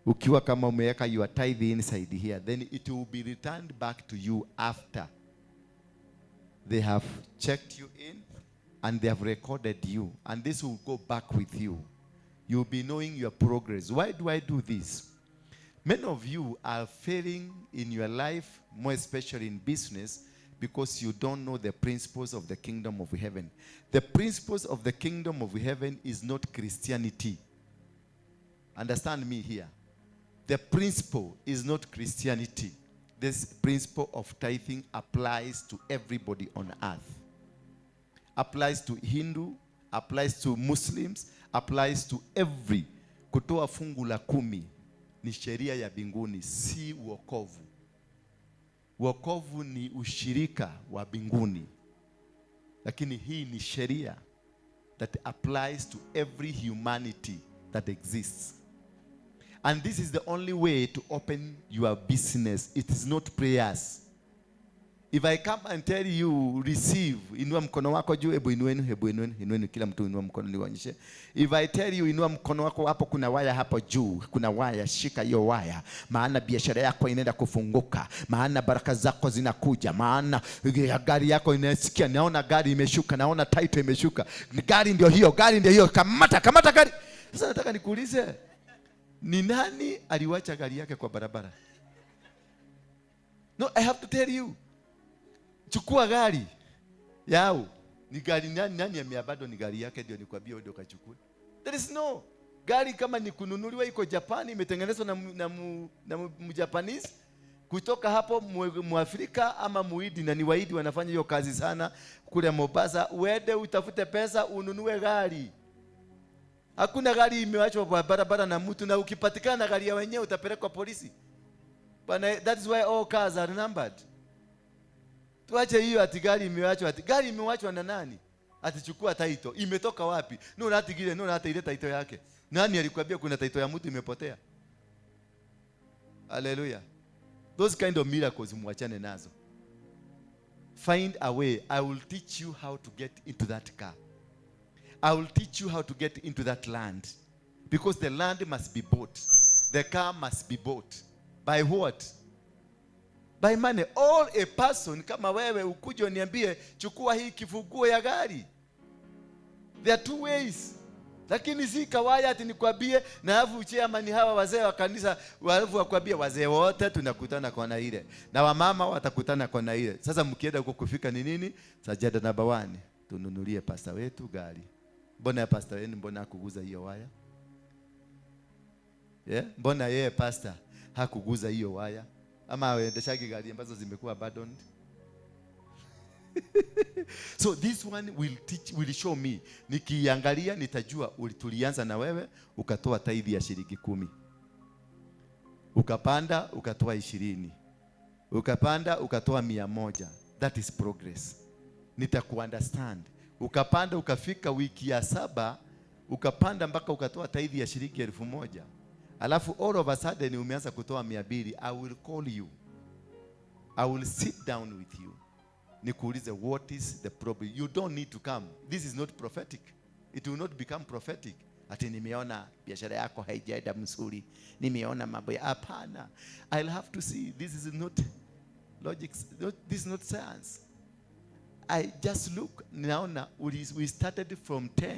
Ukiwa kama umeweka your tithe inside here, then it will be returned back to you after they have checked you in and they have recorded you. And this will go back with you. You'll be knowing your progress. Why do I do this? Many of you are failing in your life, more especially in business, because you don't know the principles of the kingdom of heaven. The principles of the kingdom of heaven is not Christianity. Understand me here. The principle is not Christianity. This principle of tithing applies to everybody on earth. Applies to Hindu, applies to Muslims, applies to every. Kutoa fungu la 10 ni sheria ya mbinguni, si wokovu. Wokovu ni ushirika wa mbinguni. Lakini hii ni sheria that applies to every humanity that exists. And this is the only way to open your business. It is not prayers. If I come and tell you, receive, inua mkono wako juu, hebu inueni, hebu inueni, inueni, kila mtu inua mkono niwaonyeshe. If I tell you, inua mkono wako hapo, kuna waya hapo juu, kuna waya, shika hiyo waya, maana biashara yako inaenda kufunguka, maana baraka zako zinakuja, maana gari yako inasikia, naona gari imeshuka, naona title imeshuka, gari ndio hiyo, gari ndio hiyo, kamata, kamata gari. Sasa nataka nikuulize, ni nani aliwacha gari yake kwa barabara? No, I have to tell you. Chukua gari yao. Ni gari nani, nani ameabado ni gari yake ndio nikwambia ndio kachukue. There is no gari kama ni kununuliwa iko Japani, imetengenezwa na Mjapanese. Kutoka hapo Muafrika ama Muhindi, na ni Wahindi wanafanya hiyo kazi sana kule Mombasa. Uende utafute pesa ununue gari. Hakuna gari imewachwa kwa barabara na mtu, na ukipatikana na gari ya wenyewe utapelekwa polisi. But that is why all cars are numbered. Tuache hiyo ati gari imewachwa, ati gari imewachwa na nani? Ati chukua title. Imetoka wapi? No natigile, no hata ile title yake. Nani alikwambia kuna title ya mtu imepotea? Hallelujah. Those kind of miracles muachane nazo. Find a way. I will teach you how to get into that car. I will teach you how to get into that land. Because the land must be bought. The car must be bought. By what? By money. All a person, kama wewe ukuje uniambie, chukua hii kifunguo ya gari. There are two ways. Lakini si kawaya ati nikwambie, na alafu chairman hawa wazee wa kanisa, alafu wakwambie wazee wote tunakutana kona ile. Na wamama watakutana kona ile. Sasa mkienda huko kufika ni nini? Sajada namba 1. Tununulie pastor wetu gari. Mbona ya pastor wenu mbona hakuguza hiyo waya? Yeah? Mbona yeye pastor hakuguza hiyo waya? Ama waendeshaji gari ambazo zimekuwa abandoned? So this one will teach, will show me. Nikiangalia nitajua tulianza na wewe ukatoa tithe ya shilingi 10. Ukapanda ukatoa 20. Ukapanda ukatoa 100. That is progress. Nitakuunderstand. Ukapanda ukafika wiki ya 7, ukapanda mpaka ukatoa tithe ya shilingi 1000. Alafu all of a sudden umeanza kutoa 200. I will call you. I will sit down with you. Nikuulize, what is the problem? You don't need to come. This is not prophetic. It will not become prophetic. Ati nimeona biashara yako haijaenda mzuri. Nimeona mambo ya hapana. I'll have to see. This is not logic. This is not science. I just look. Naona we started from 10.